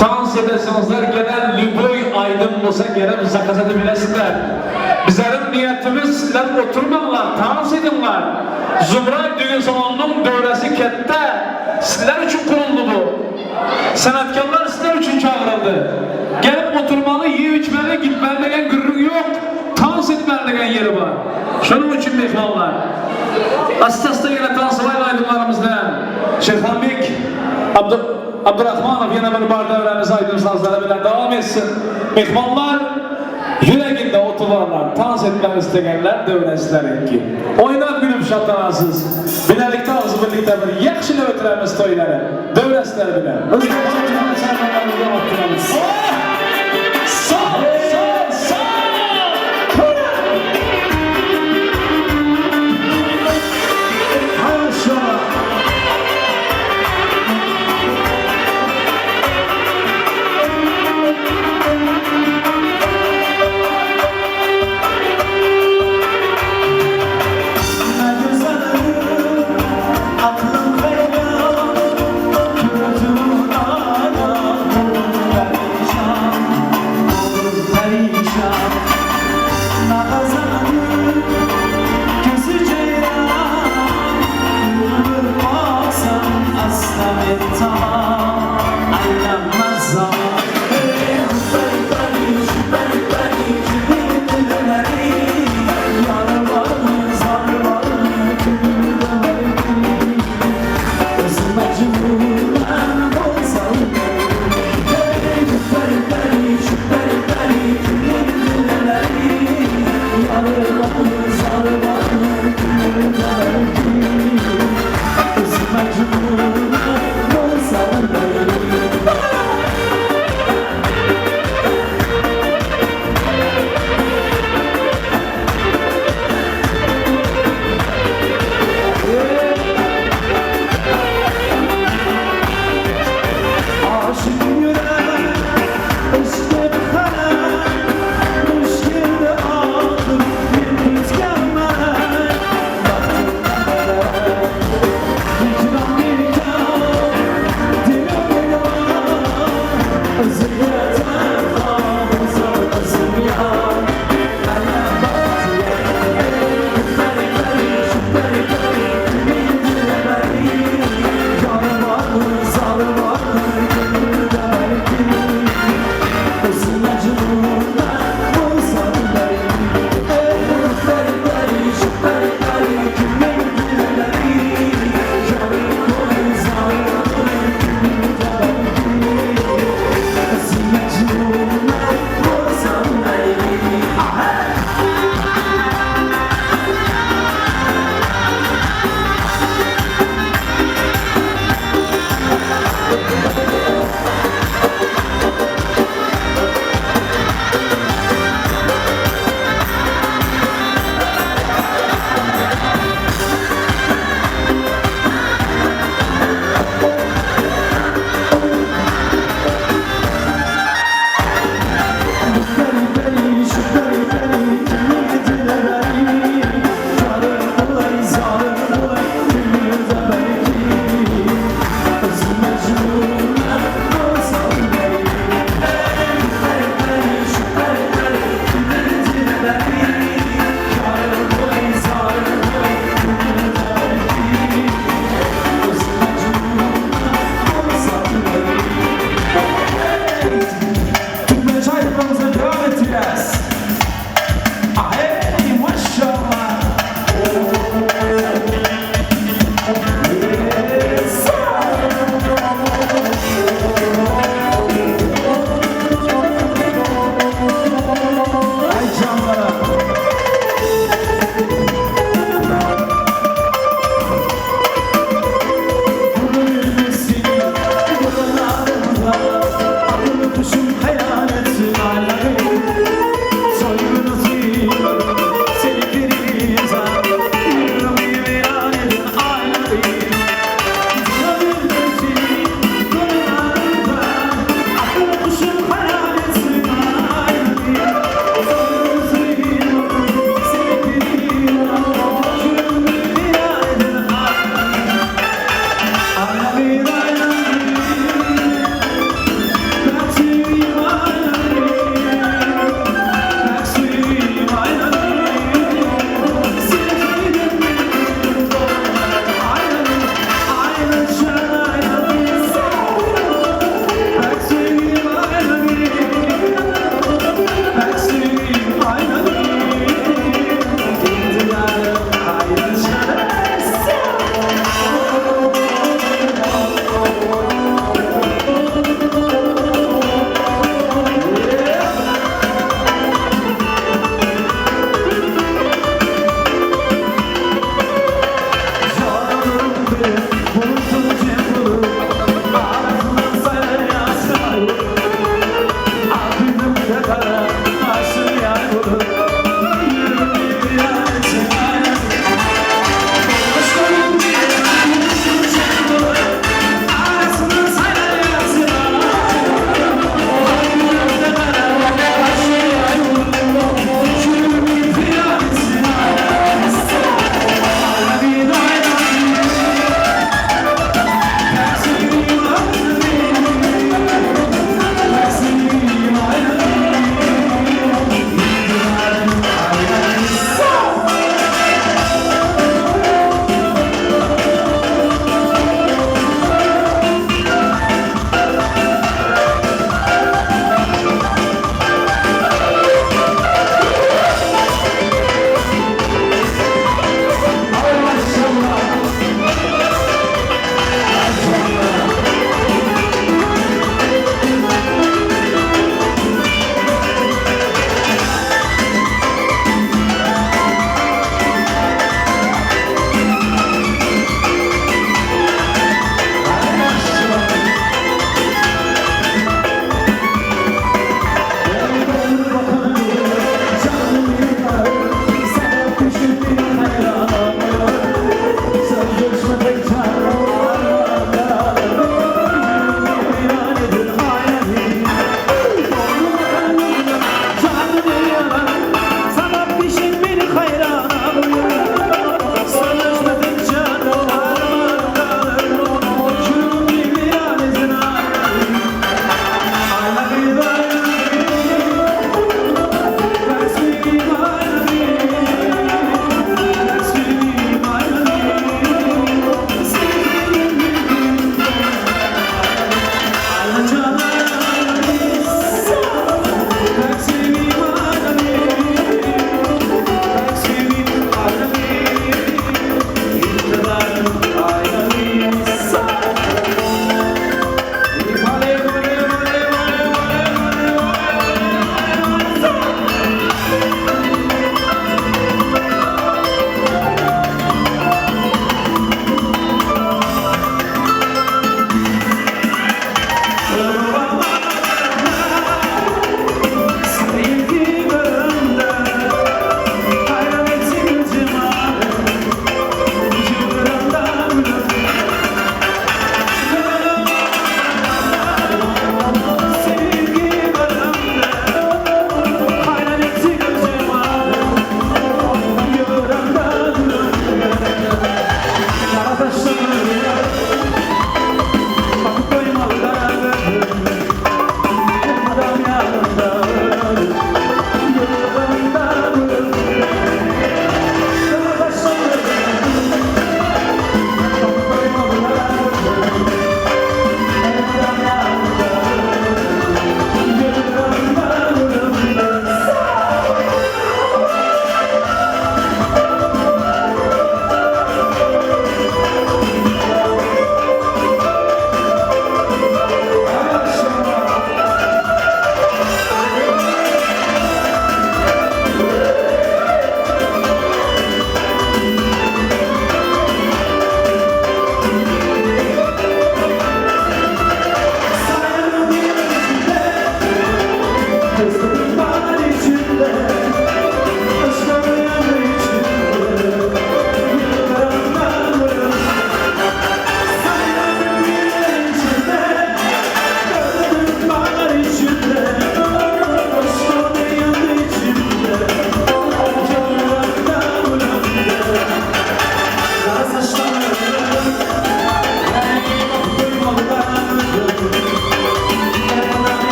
Dans edesinizler gelen lüboy aydın olsa gelip zakaz edebilirsinler. Bizlerin niyetimiz sizler oturmanlar, dans edinler. Zumray düğün salonunun dövresi kette. Sizler için kuruldu bu. Sanatkarlar sizler için çağrıldı. Gelip oturmalı, yiyip içmeli, gitmeli degen gürrüň yok. Dans etmeli degen yeri var. Şunun için mehmanlar. Asta asta yine tansilayın aydınlarımızdan. Şeyhanbek Abdu Abdurrahmanov yine bir bar devremiz aydın sazları bilen devam etsin. Mehmanlar yüreğinde oturarlar, dans etmek isteyenler devresler ki. Oynab gülüp şatlanarsınız. Bilerlikte ağzı birlikte bir yakşı ötüremiz toyları. Devresler bile. Sağ, sağ, sağ! Maşallah.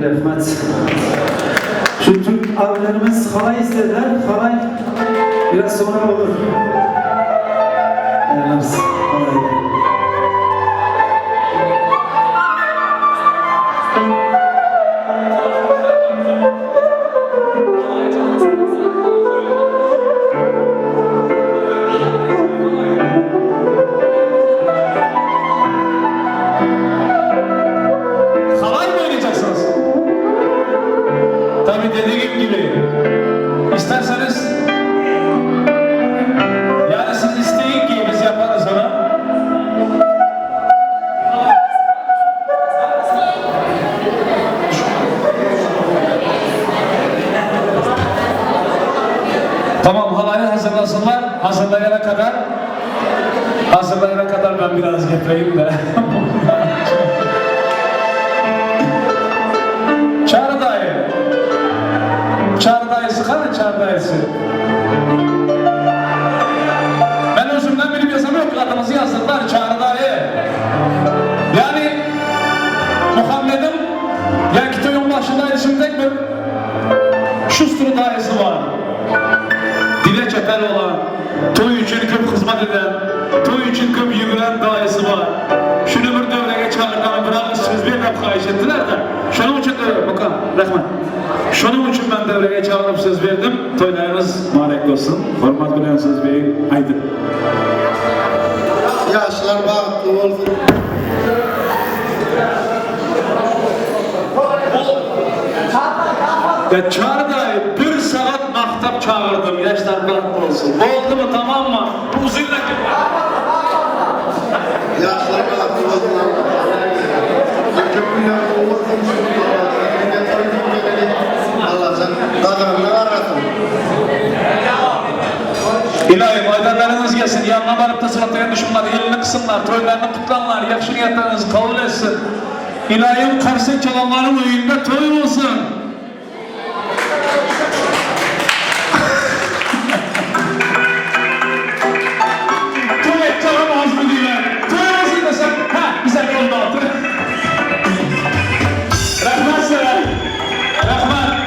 Rahmet. Şu Türk abilerimiz halay istediler. Halay biraz sonra olur. Ayarlarız. Halayı. Halay mı oynayacaksınız? Tabii dediğim gibi isterseniz yani siz isteyin ki biz yaparız onu. Tamam halayı hazırlasınlar. Hazırlayana kadar hazırlayana kadar ben biraz getireyim de. Çağrı dayı. Çağrı dayısı kanı Çağrı dayısı. Ben özümden bilip yazam yok. Adımızı yazdılar Çağrı dayı. Yani Muhammed'in ya kitabın başında şimdi bir şusturu dayısı var. Dile çeper olan, toy için köp hizmet eden, toy için köp yürüyen dayısı var. Şunu bir devreye çağırdan bırakın söz verip xahiş ettiler de. Şunun için de bakın Rahman. Şunun için ben devreye çağırıp söz verdim. Toylarınız mübarek olsun. Hürmet bilen söz vereyim. Haydi. Yaşlar bahtlı olsun. Ya Çağrı dayı bir saat maktap çağırdım. Yaşlar bahtlı olsun. Oldu mu tamam mı? Bu uzunla Yaşlar bahtlı olsun. Köprüler olmasın. Allah sen kadrını arasın. İlahi aydanlarınız gelsin, yanına varıp da sırataya düşmanlar, elini kısınlar, toylarını kutlanlar, yakşı niyetlerinizi kabul etsin. İlahim karşı çalanların oyunda toy olsun. Toy edeceğim az mı diyorlar. Toy olsun desem, ha bize oldu altı. Rahmet sever. Rahmet.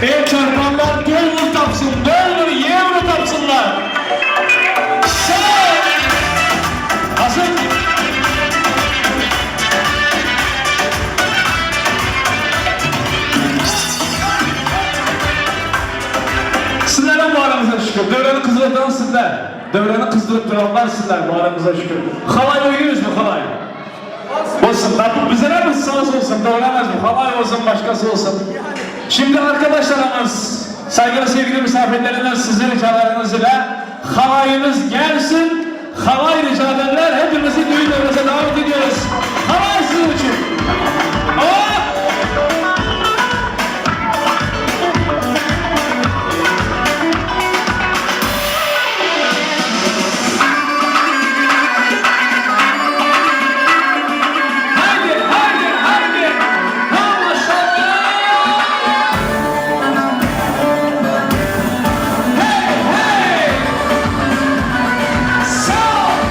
El çarpanlar dolur tapsın, dolur euro tapsınlar. Sağ ol. Hazır. Sizlerin bu aramıza şükür. Devreni kızdırtan sizler. Devreni kızdırıp duranlar sizler bu aramıza şükür. Halay oynuyoruz mu halay? Olsun. Tabii bize ne sağ olsun. Doğramaz mı? Halay olsun, başkası olsun. Şimdi arkadaşlarımız, saygılı sevgili misafirlerimiz, sizin ricalarınız ile halayımız gelsin. Halay rica edenler hepimizi düğün devremize davet ediyoruz. Halay sizin için. Hop! Haydi, haydi, haydi. Ha maşallah. Hey, hey. Sağ ol.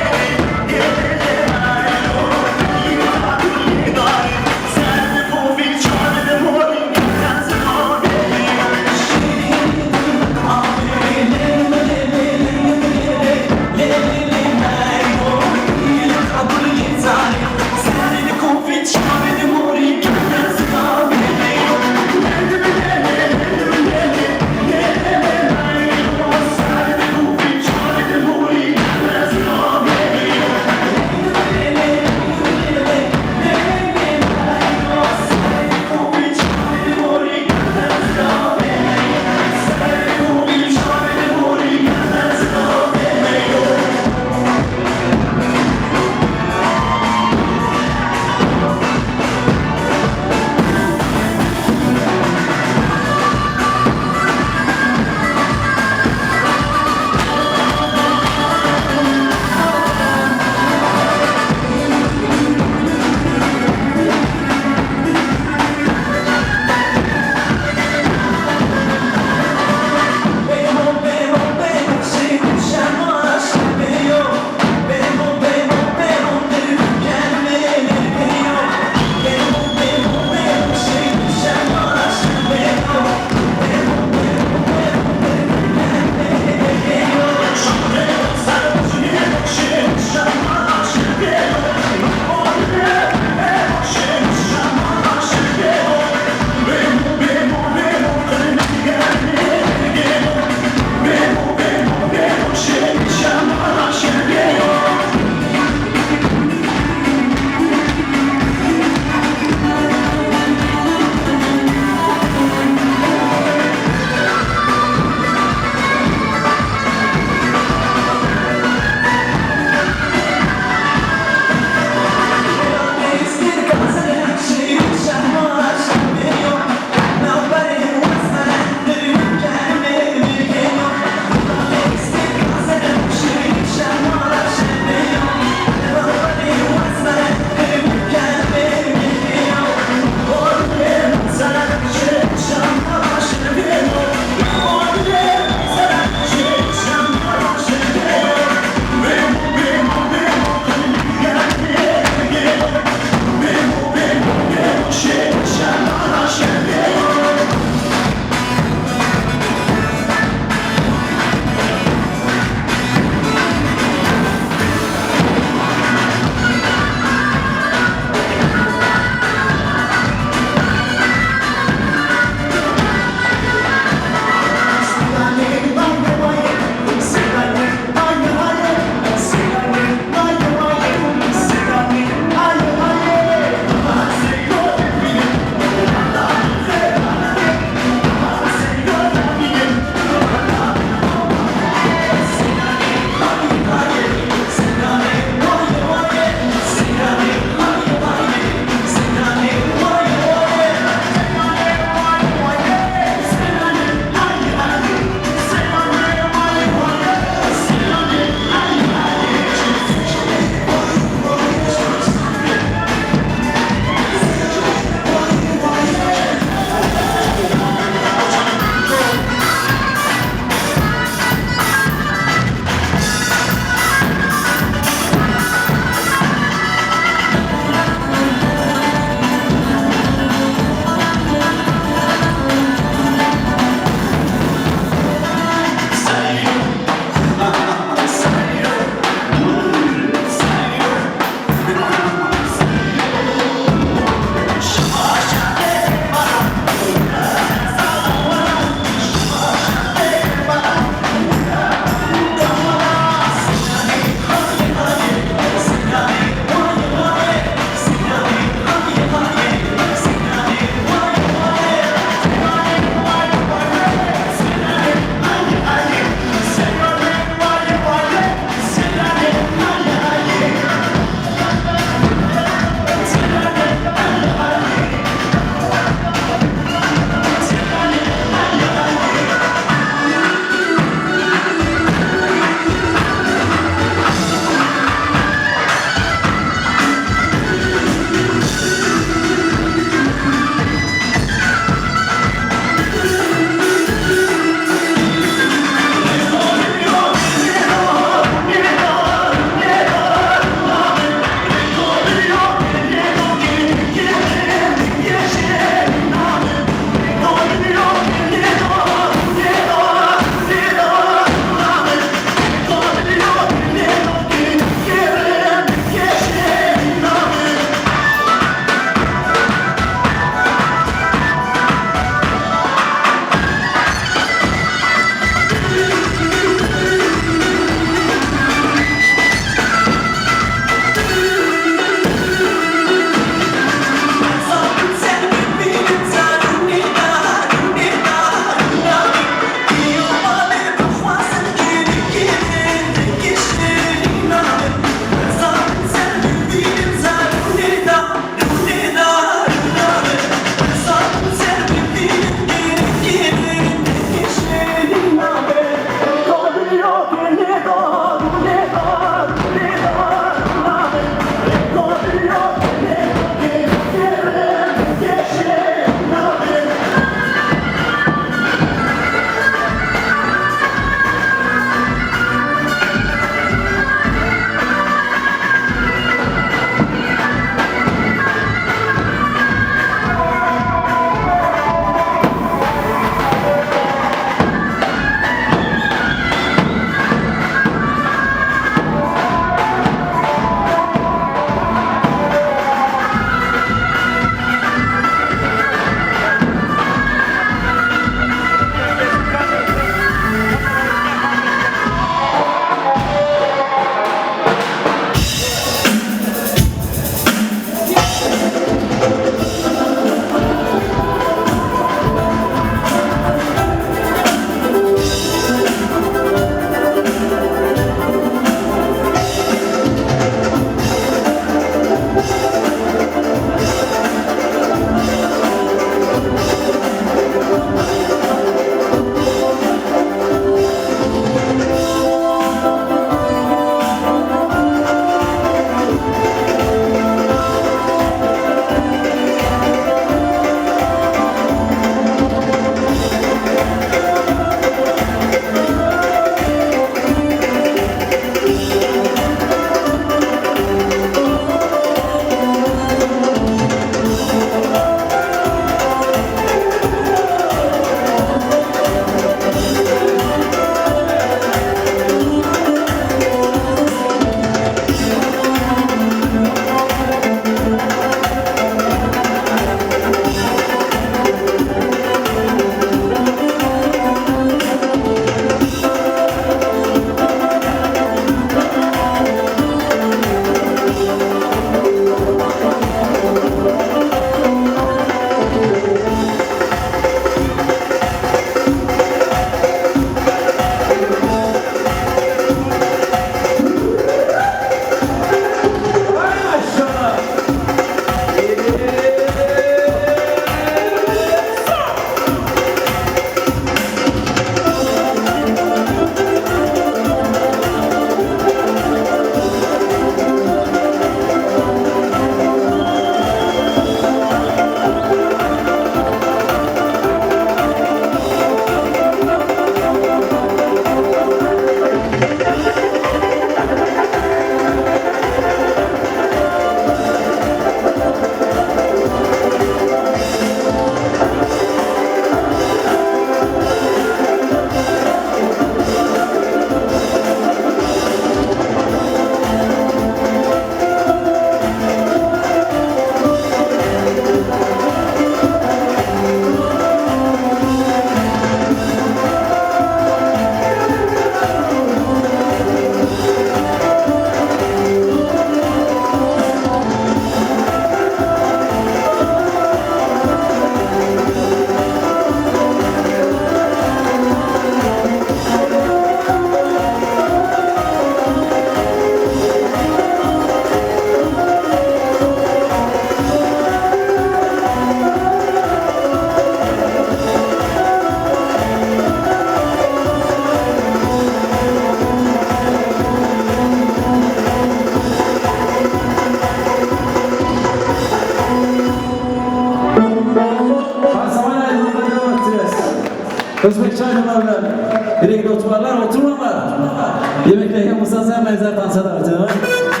Hemmäňizler tansa dagy.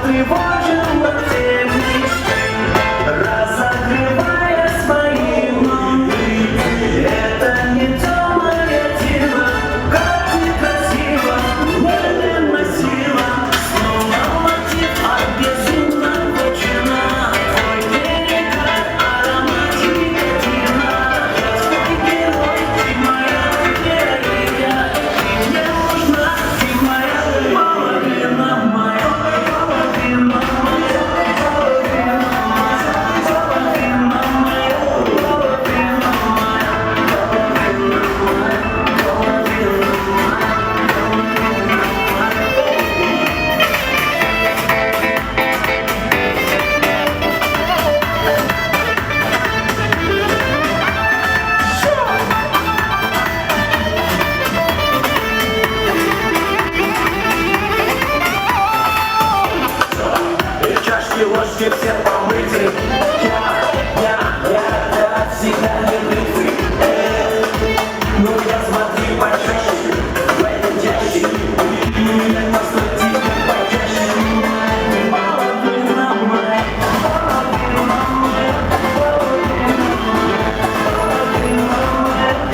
Потревожила все мечты, разогревая свои мамы. Это не то мое тело, как ты красиво, невыносимо. Снова мотив от безумного чина. Твой перегар, аромат никотина. Я твой герой, ты моя героиня. Ты мне нужна, ты моя половина, моя половина, моя половина, моя половина, моя половина, моя половина, моя половина, моя. Чашки, ложки все помыты. Я, я, я, я всегда не бритый. Ну я смотри почаще, в этом чаще. Меня постой тебе почаще. Половина моя, половина моя, половина моя, половина моя, половина моя.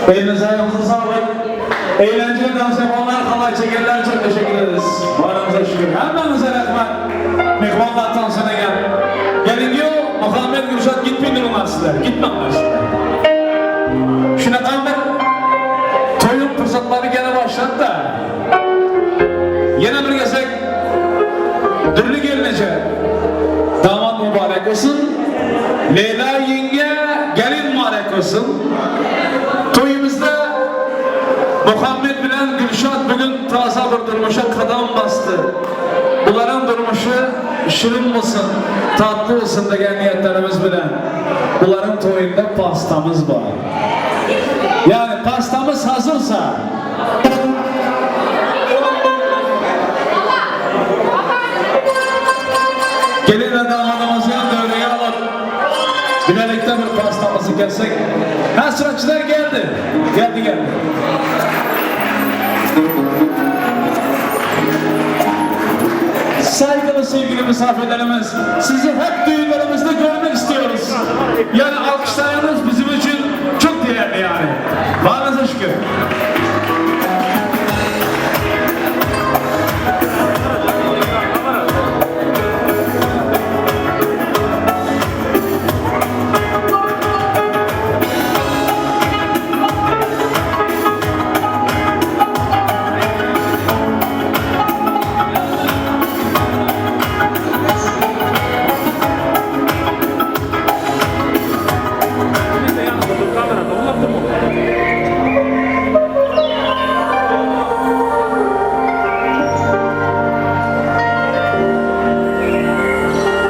Elinize ayağınıza sağlık. Eğlenceli dans yapanlar, halay çekenler çok teşekkür ederiz. Varımıza şükür. Hemmenize rahmet. Mehmanlar tansına gel. Gelin diyor, Muhammed Gülşat gitmeyin durumlar sizler. Gitmem sizler. Şuna kalmak, toyun fırsatları gene başladı da. Yine bir gezek, dürlü gelinece, damat mübarek olsun. Leyla yenge gelin mübarek olsun. Toyumuzda Muhammed bilen Gülşat bugün taze bir durmuşa kadam bastı. Bunların durmuşu şirin olsun, tatlı olsun degen niyetlerimiz bilen. Bunların toyunda pastamız var. Yani pastamız hazırsa Gelin ve damadımızı yan devreye alıp bilerekten bir pastamızı kessek. Ha sıraçılar geldi. Geldi geldi. Saygılı sevgili misafirlerimiz, sizi hep düğünlerimizde görmek istiyoruz. Yani alkışlarınız bizim için çok değerli yani. Varınıza şükür.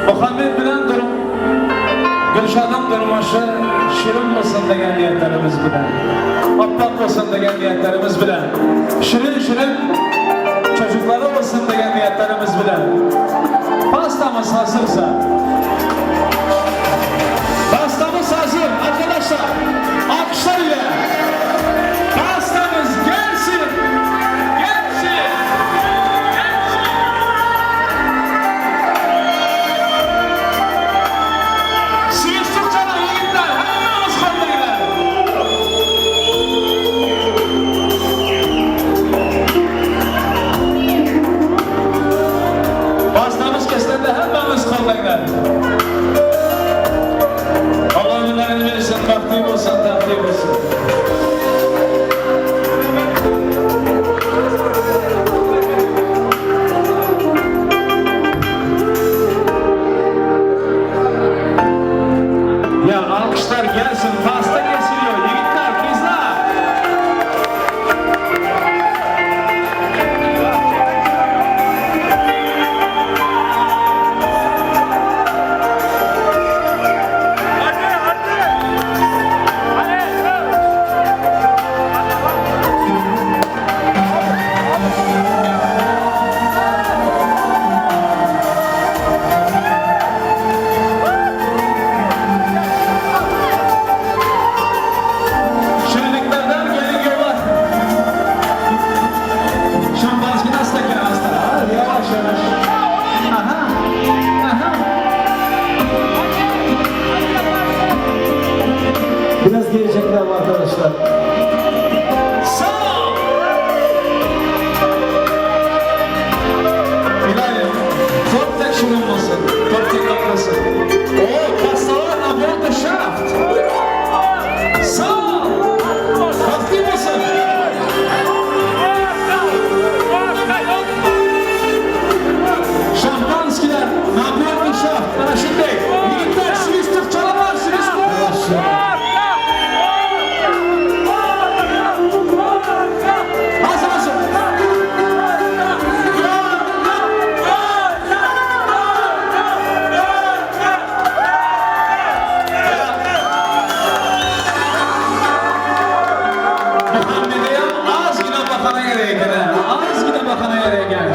Muhammed bilen durum, Gülşah'ın durmuşu şirin olsun degen niyetlerimiz bilen, appak olsun degen niyetlerimiz bilen, şirin şirin çocukları olsun degen niyetlerimiz bilen, pastamız hazırsa, pastamız hazır arkadaşlar, alkışlar ile pastamız gelsin, gelsin, gelsin. Sivil çalın yiğitler, hemmemiz kollaylar. Pastamız kesilende hemmemiz kollaylar. Allah ömürlerini versin, bahtiyar olsun, tahtiyar olsun. Ya alkışlar gelsin, pasta kesiliyor. Yiğitler, kızlar. Şirinliklerden gelin yola. Şampanski nasıl da hasta? Yavaş yavaş. Aha. Aha. Biraz geri çekilelim arkadaşlar. Sağ ol. İlahi, top tek şirin olsun. Top tek atlasın. Oo, pastalar na the shaft. Sağ ol. Tatlı olsun. Şampanskiler, ne the shaft. Bana şimdi. Yiğitler, Swiss çalamaz, Swiss Hazır hazır. Muhammed'e az yine bakana gerek Az yine bakana gerek gel.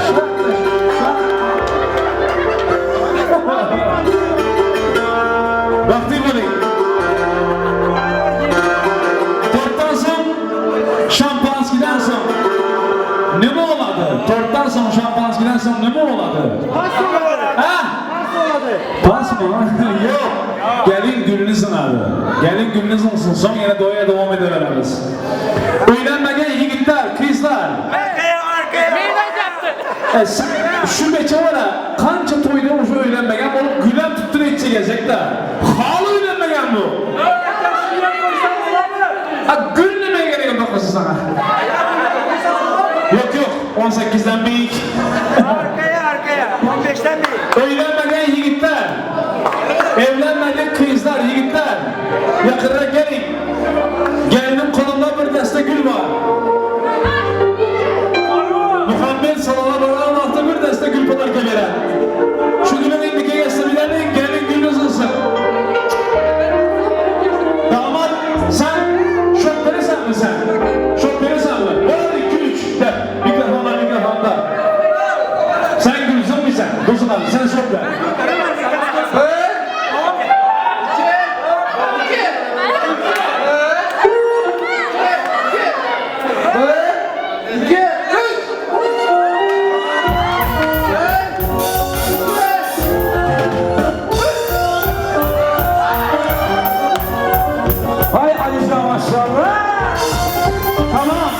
Vakti bulayım. Torttan soň şampanskiden soň nime bolady? Tortdan soň şampanskiden soň nime bolady? Pas bolady. Ha? Pas bolady. Pas mı? Yok. Gelin gülüni zyňaly. Gelin gülüni zyňsyn, soň ýene toýa dowam ediberemiz. Öýlenmegen ýigitler, gyzlar. Arkaya arkaya. E, şu beçe wara kança toýda uje öýlenmegen bolup gülem tutdy neçje gezek-de. Haly öýlenmegen bu. A gül näme gerek onda gyzy saňa? Ýok ýok, on sekizden beýik. Arkaya arkaya. 15'ten büyük. Öýlenmegen ýigitler. Evlenmedik gyzlar, ýigitler. Ýakynrak geliň. Gelniň golunda bir desse gül bar. Muhammed salona baran wagty bir desse gül podarka beren. Şu gülüň indiki eýesini bileli, gelin gülüni zyňsyn. Damat sen şok verirsen mi sen? Şok verirsen mi? 1, 2, 3 de. Mikrofonda mikrofonda. Sen gül zıngıysan. Dursun abi sen şok ver. Hay Alican maşallah. Tamam.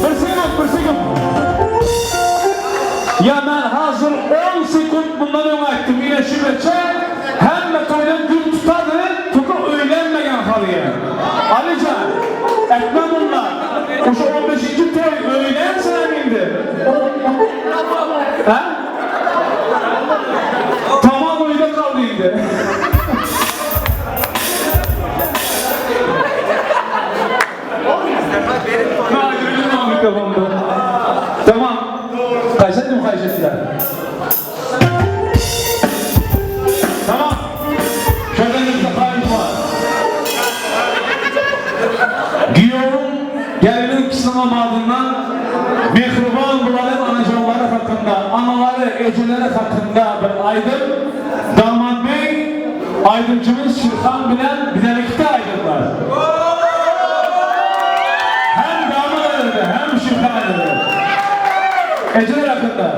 Bir sekund, bir sekund. Ya men hazır 10 sekund bundan öň aýtdym. Ine şu beçe hemme toýdan gül tutady, tutup öýlenmegen halyýa. Alican, etme bundan. Uşa 15. toý öýlen sen indi. Ha? Tamam öýde kaldy indi. Mikrofonda. Tamam. Kaysaydı mı kaysaydılar? Tamam. Şöyle bir kayıt var. Giyorum gelinin ikisinin amadından mehriban buların anacanları hakkında, anaları, eceleri hakkında bir aydın. Damat Bey, aydımcımız Şirhan bilen bilerlikte aydın var. Hem damat aydın, hem Şirhan aydın. Eceler hakkında.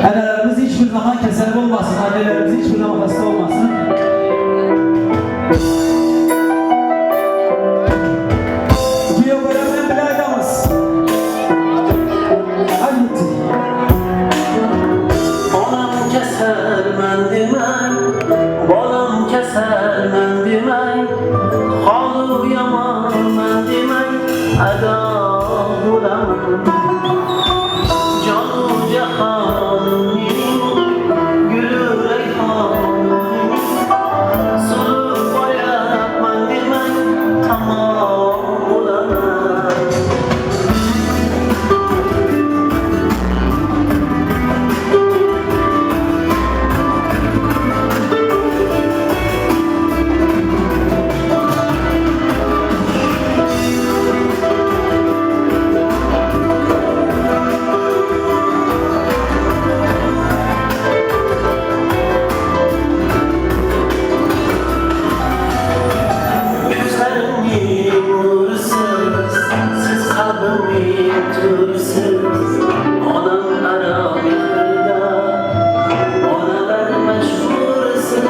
Analarımız hiçbir zaman keser olmasın, annelerimiz hiçbir zaman hasta olmasın. Giyo beraber bilaydamız. Hadi gitti. Onam kesel men demang, bolam kesel men demang, holi yomon men demang, ado bo'laman. Jonu jahonim mening, gulu rayhonim mening, sulib boryapman demang, tamom bo'laman. Ko'zlarimning nurisiz, siz qalbimning to'risiz. Onam aro mehrda, onalar mashhurisiz.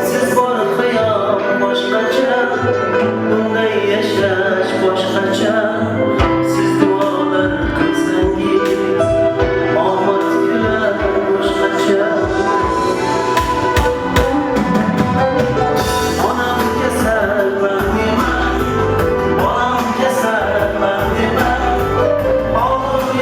Siz bor hayot boshqacha, bunday yashash boshqacha. Siz duolar qilsangiz, omad kular boshqacha. Onam kasal man demang, bolam kasal man demang, holi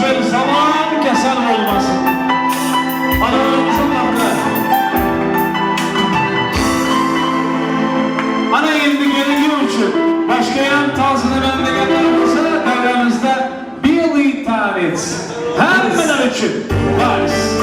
bir zaman kesel bolmasyn. Analarymyzyň hakyna. Ana indi gelin üçin başga ýan tagzym edenler bolsa döwremizde Billy Tanitz. Hemmeler üçin vals.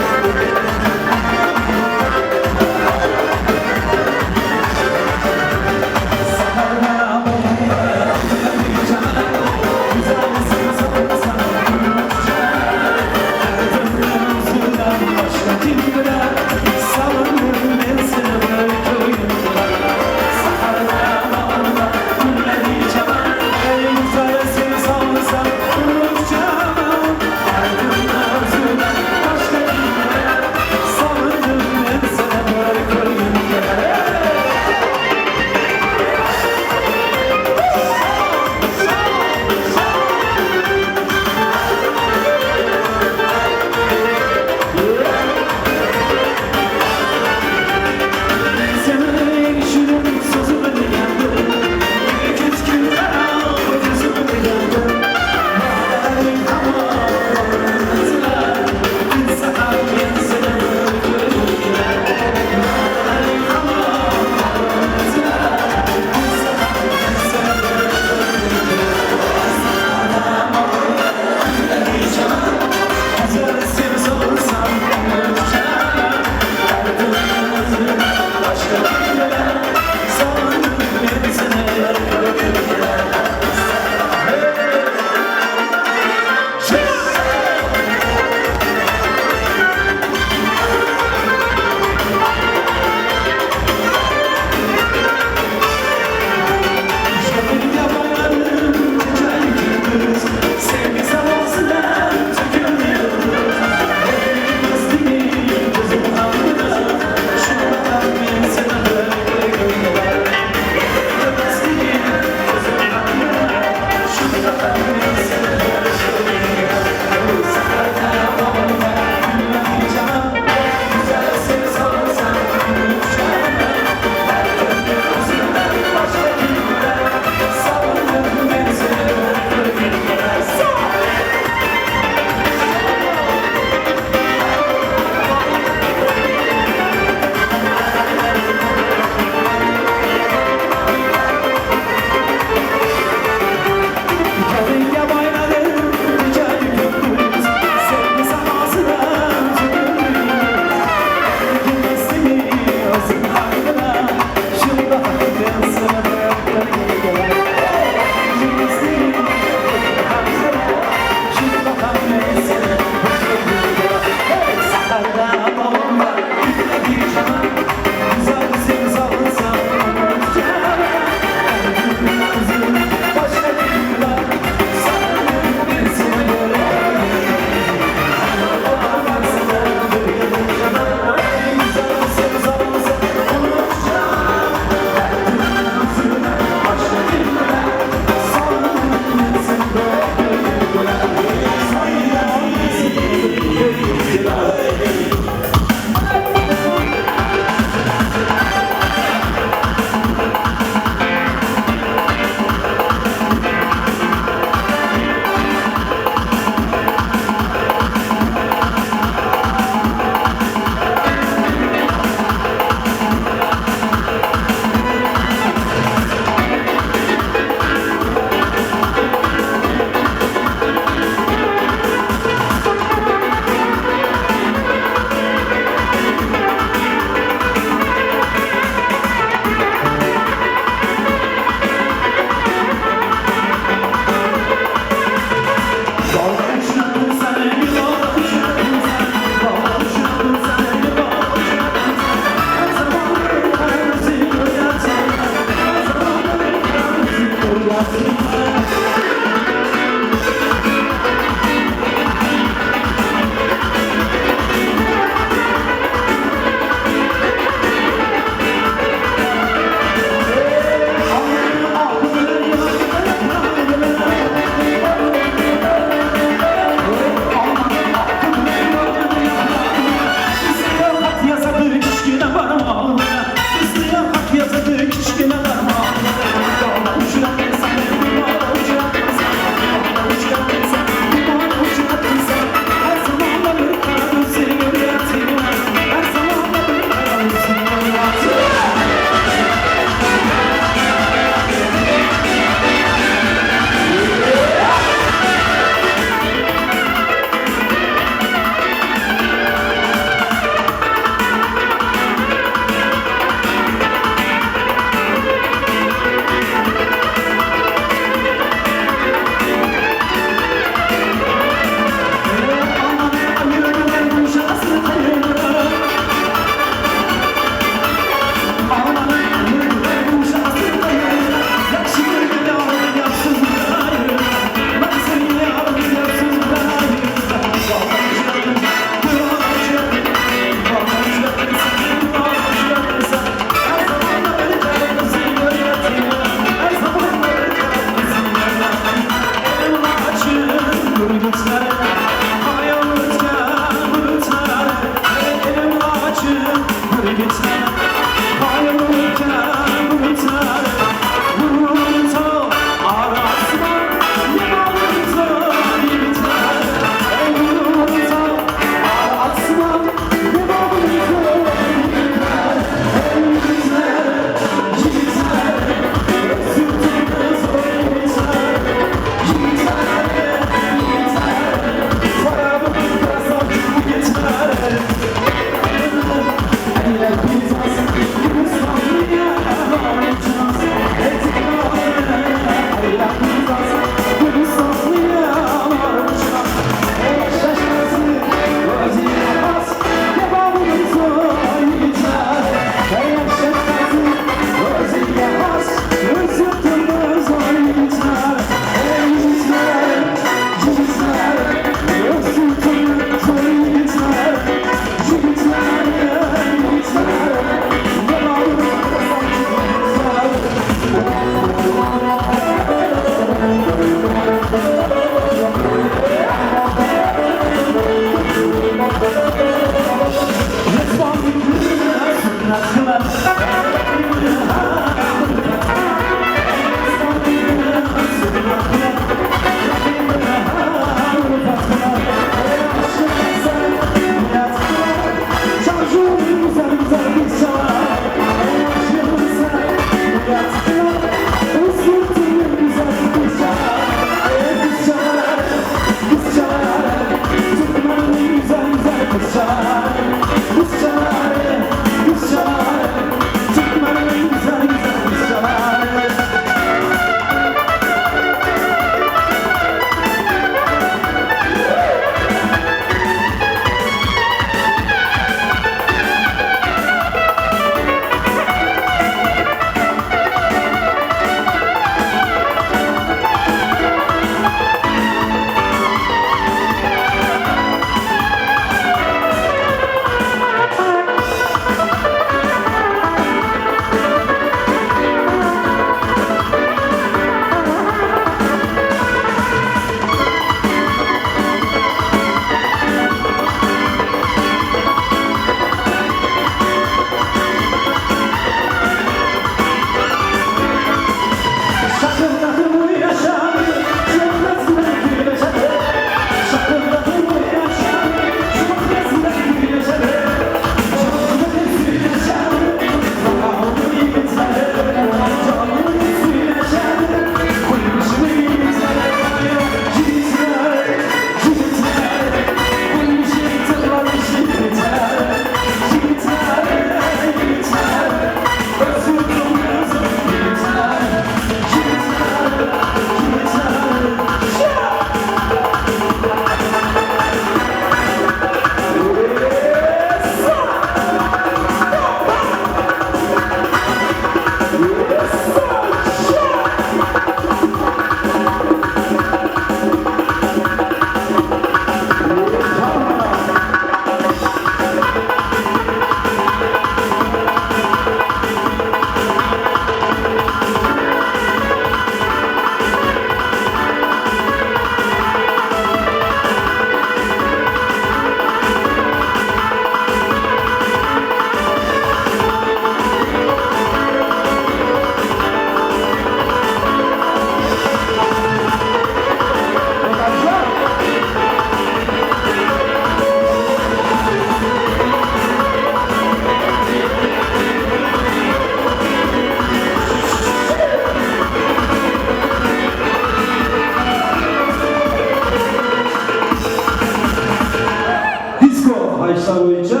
Disko haýyşlar boýunça.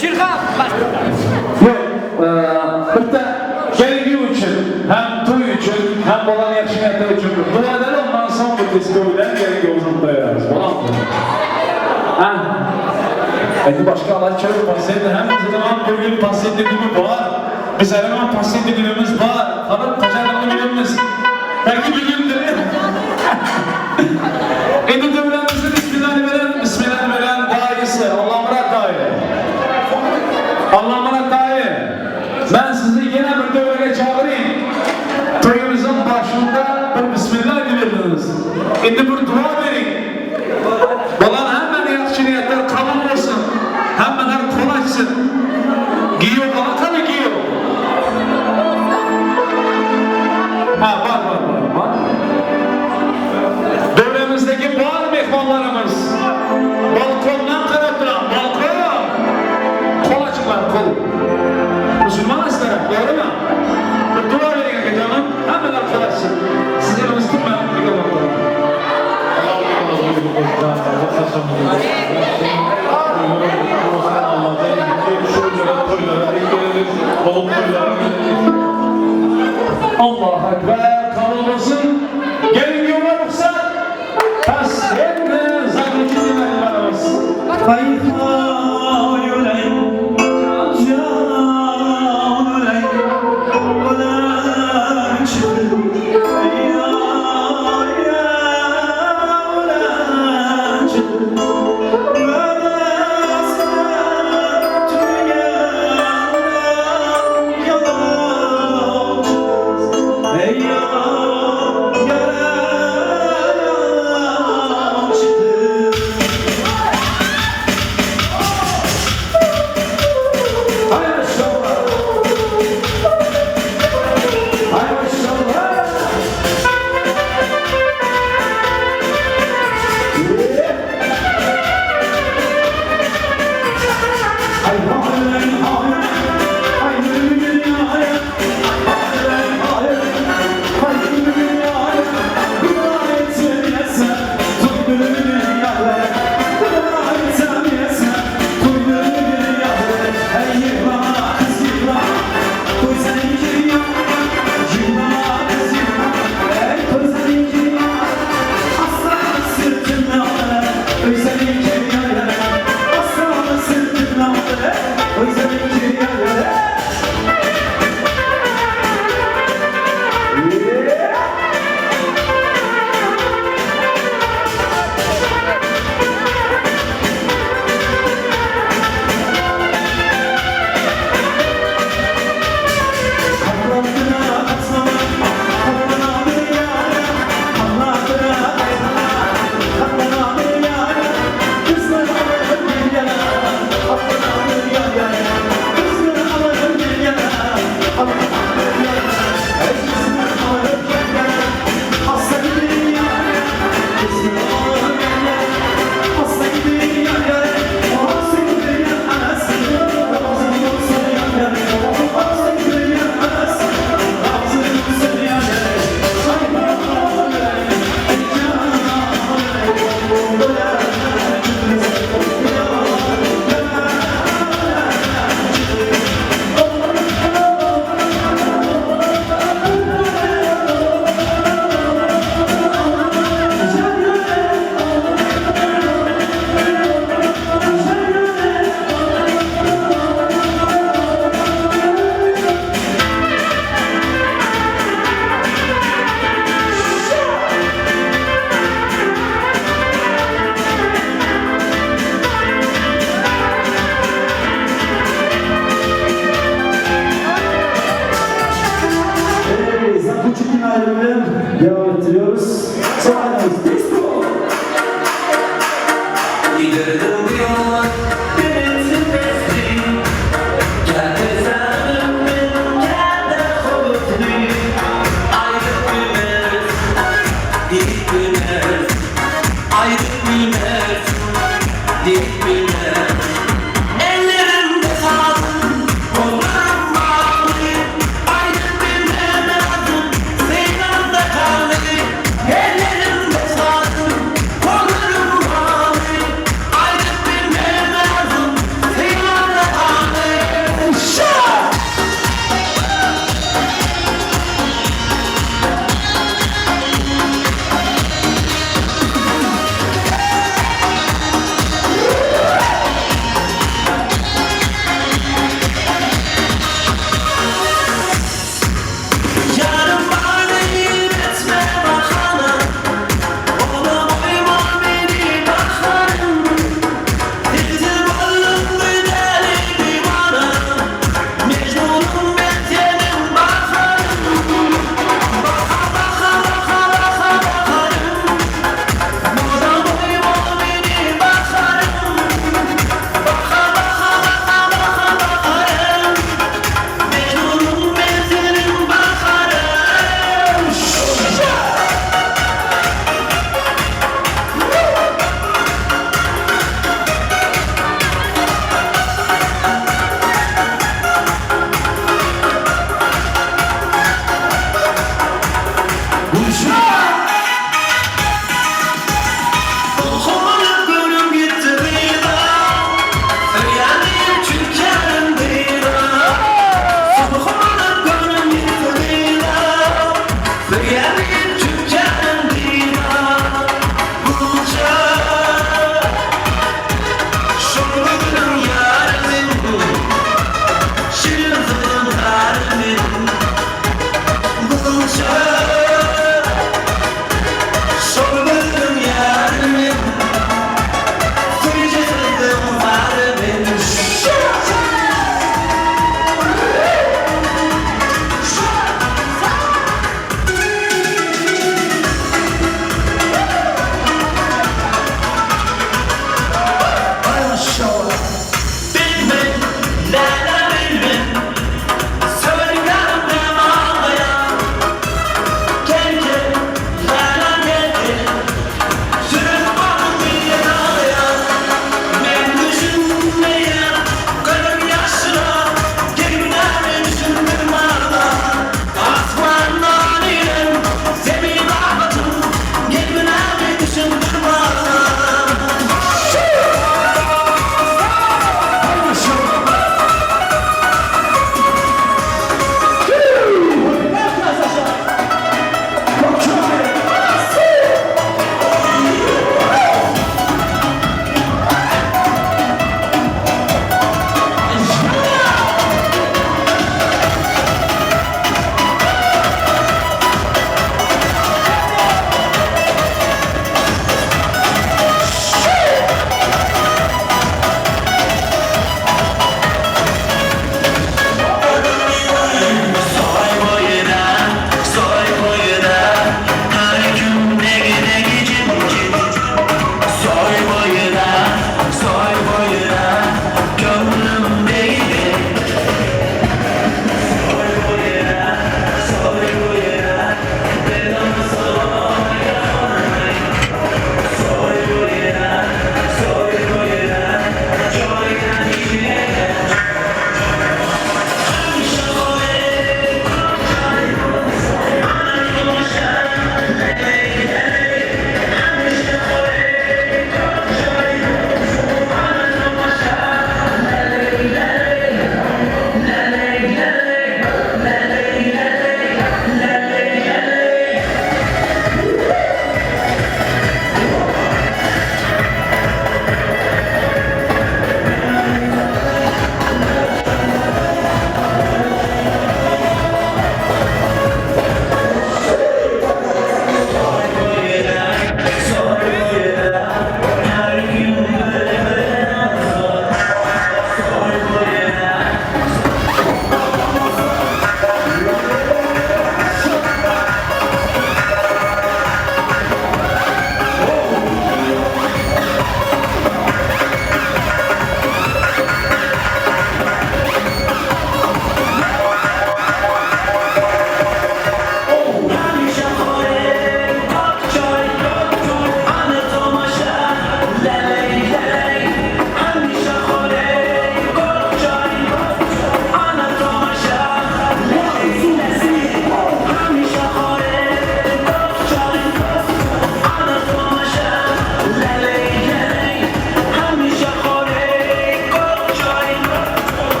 Şirhan Ýok, birde gelgi üçin, hem toý üçin, hem bolan ýagşy niýetler üçin bir dua edeli, ondan soň bu disko bilen gelgi uzadyp goýarys. Bolarmy? Hä? Indi başga alaç ýok, pasýetni hemmesiniň hem bir gün pasýetni günü bar. Bizleriň hem pasýetni günümiz bar. Habar kaçandygyny bilemmiz. Belki bir gündür. Indi döwremizi bismillany beren, bismillany beren daýysy Allamyrat daýy. Allamyrat daýy, men sizi ýene bir döwrege çagyryn. Toýumyzyň başynda bir bismilla diýerdiňiz. Indi bir dua beriň. Bolan hemme ýagşy niýetler kabul bolsun. Hemmeler kol açsyn. Giýew galakamy giýew? Ha bar bar bar bar. Döwremizdeki bar mehmanlarymyz balkondan garap duran balkon. Kol açyňlar kol. Musulman açlara dogrymy? Bir dua beriň aka janym hemmeler kol açsyn. Siz eliňizi tutmaň mikrofon. Allahu Ekber kabul bolsun. Gelin ýola rugsat. Tas hemme zaklýuçeniý mehmanlarymyz. Haý-haý öleýin, jan öleýin, ölen çilim, Devam ettiriyoruz. Son aydımız disco. Ellerimde kaldım, kollarım bağlı.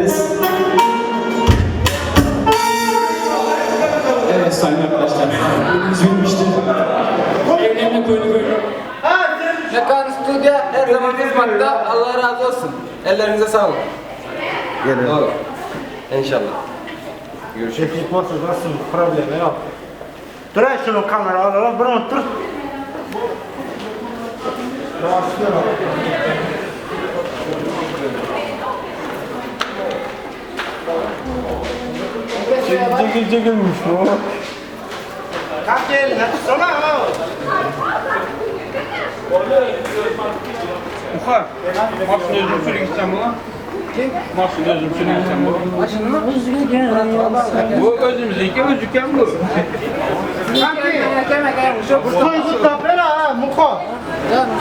geldiniz. Evet sayın arkadaşlar, günümüz bitmiştir. Evlerine koyunu koyunu. Mekan Stüdyo her zaman hizmette. Allah razı olsun. Ellerinize sağlık. Gelin. Doğru. İnşallah. Teknik nasıl problemi yok. Dur şunu kamera al al bunu dur. Çekil çekilmiş bu. Kalk eline tutsana ha. Muha, maşını özüm sürün gitsem bu. Maşını özüm sürün gitsem bu. Bu özümüzünki özüken bu. Toygut tapır ha Muha.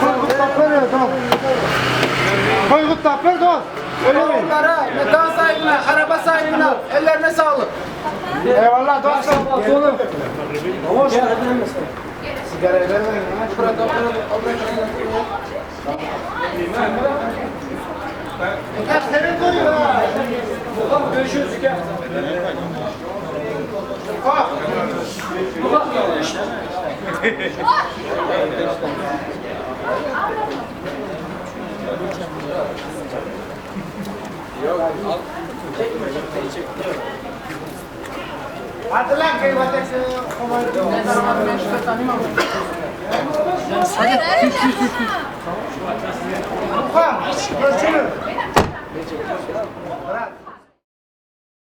Toygut tapır dost. Toygut tapır dost. Öyle mi? Onlara, mekan sahibine, araba sahibine ellerine sağlık. Eyvallah dostum. Sigara vermeyin. Ha senin koyuyor ha. Görüşürüz. Hadi lan kıymatek. Hadi. Görüşürüz.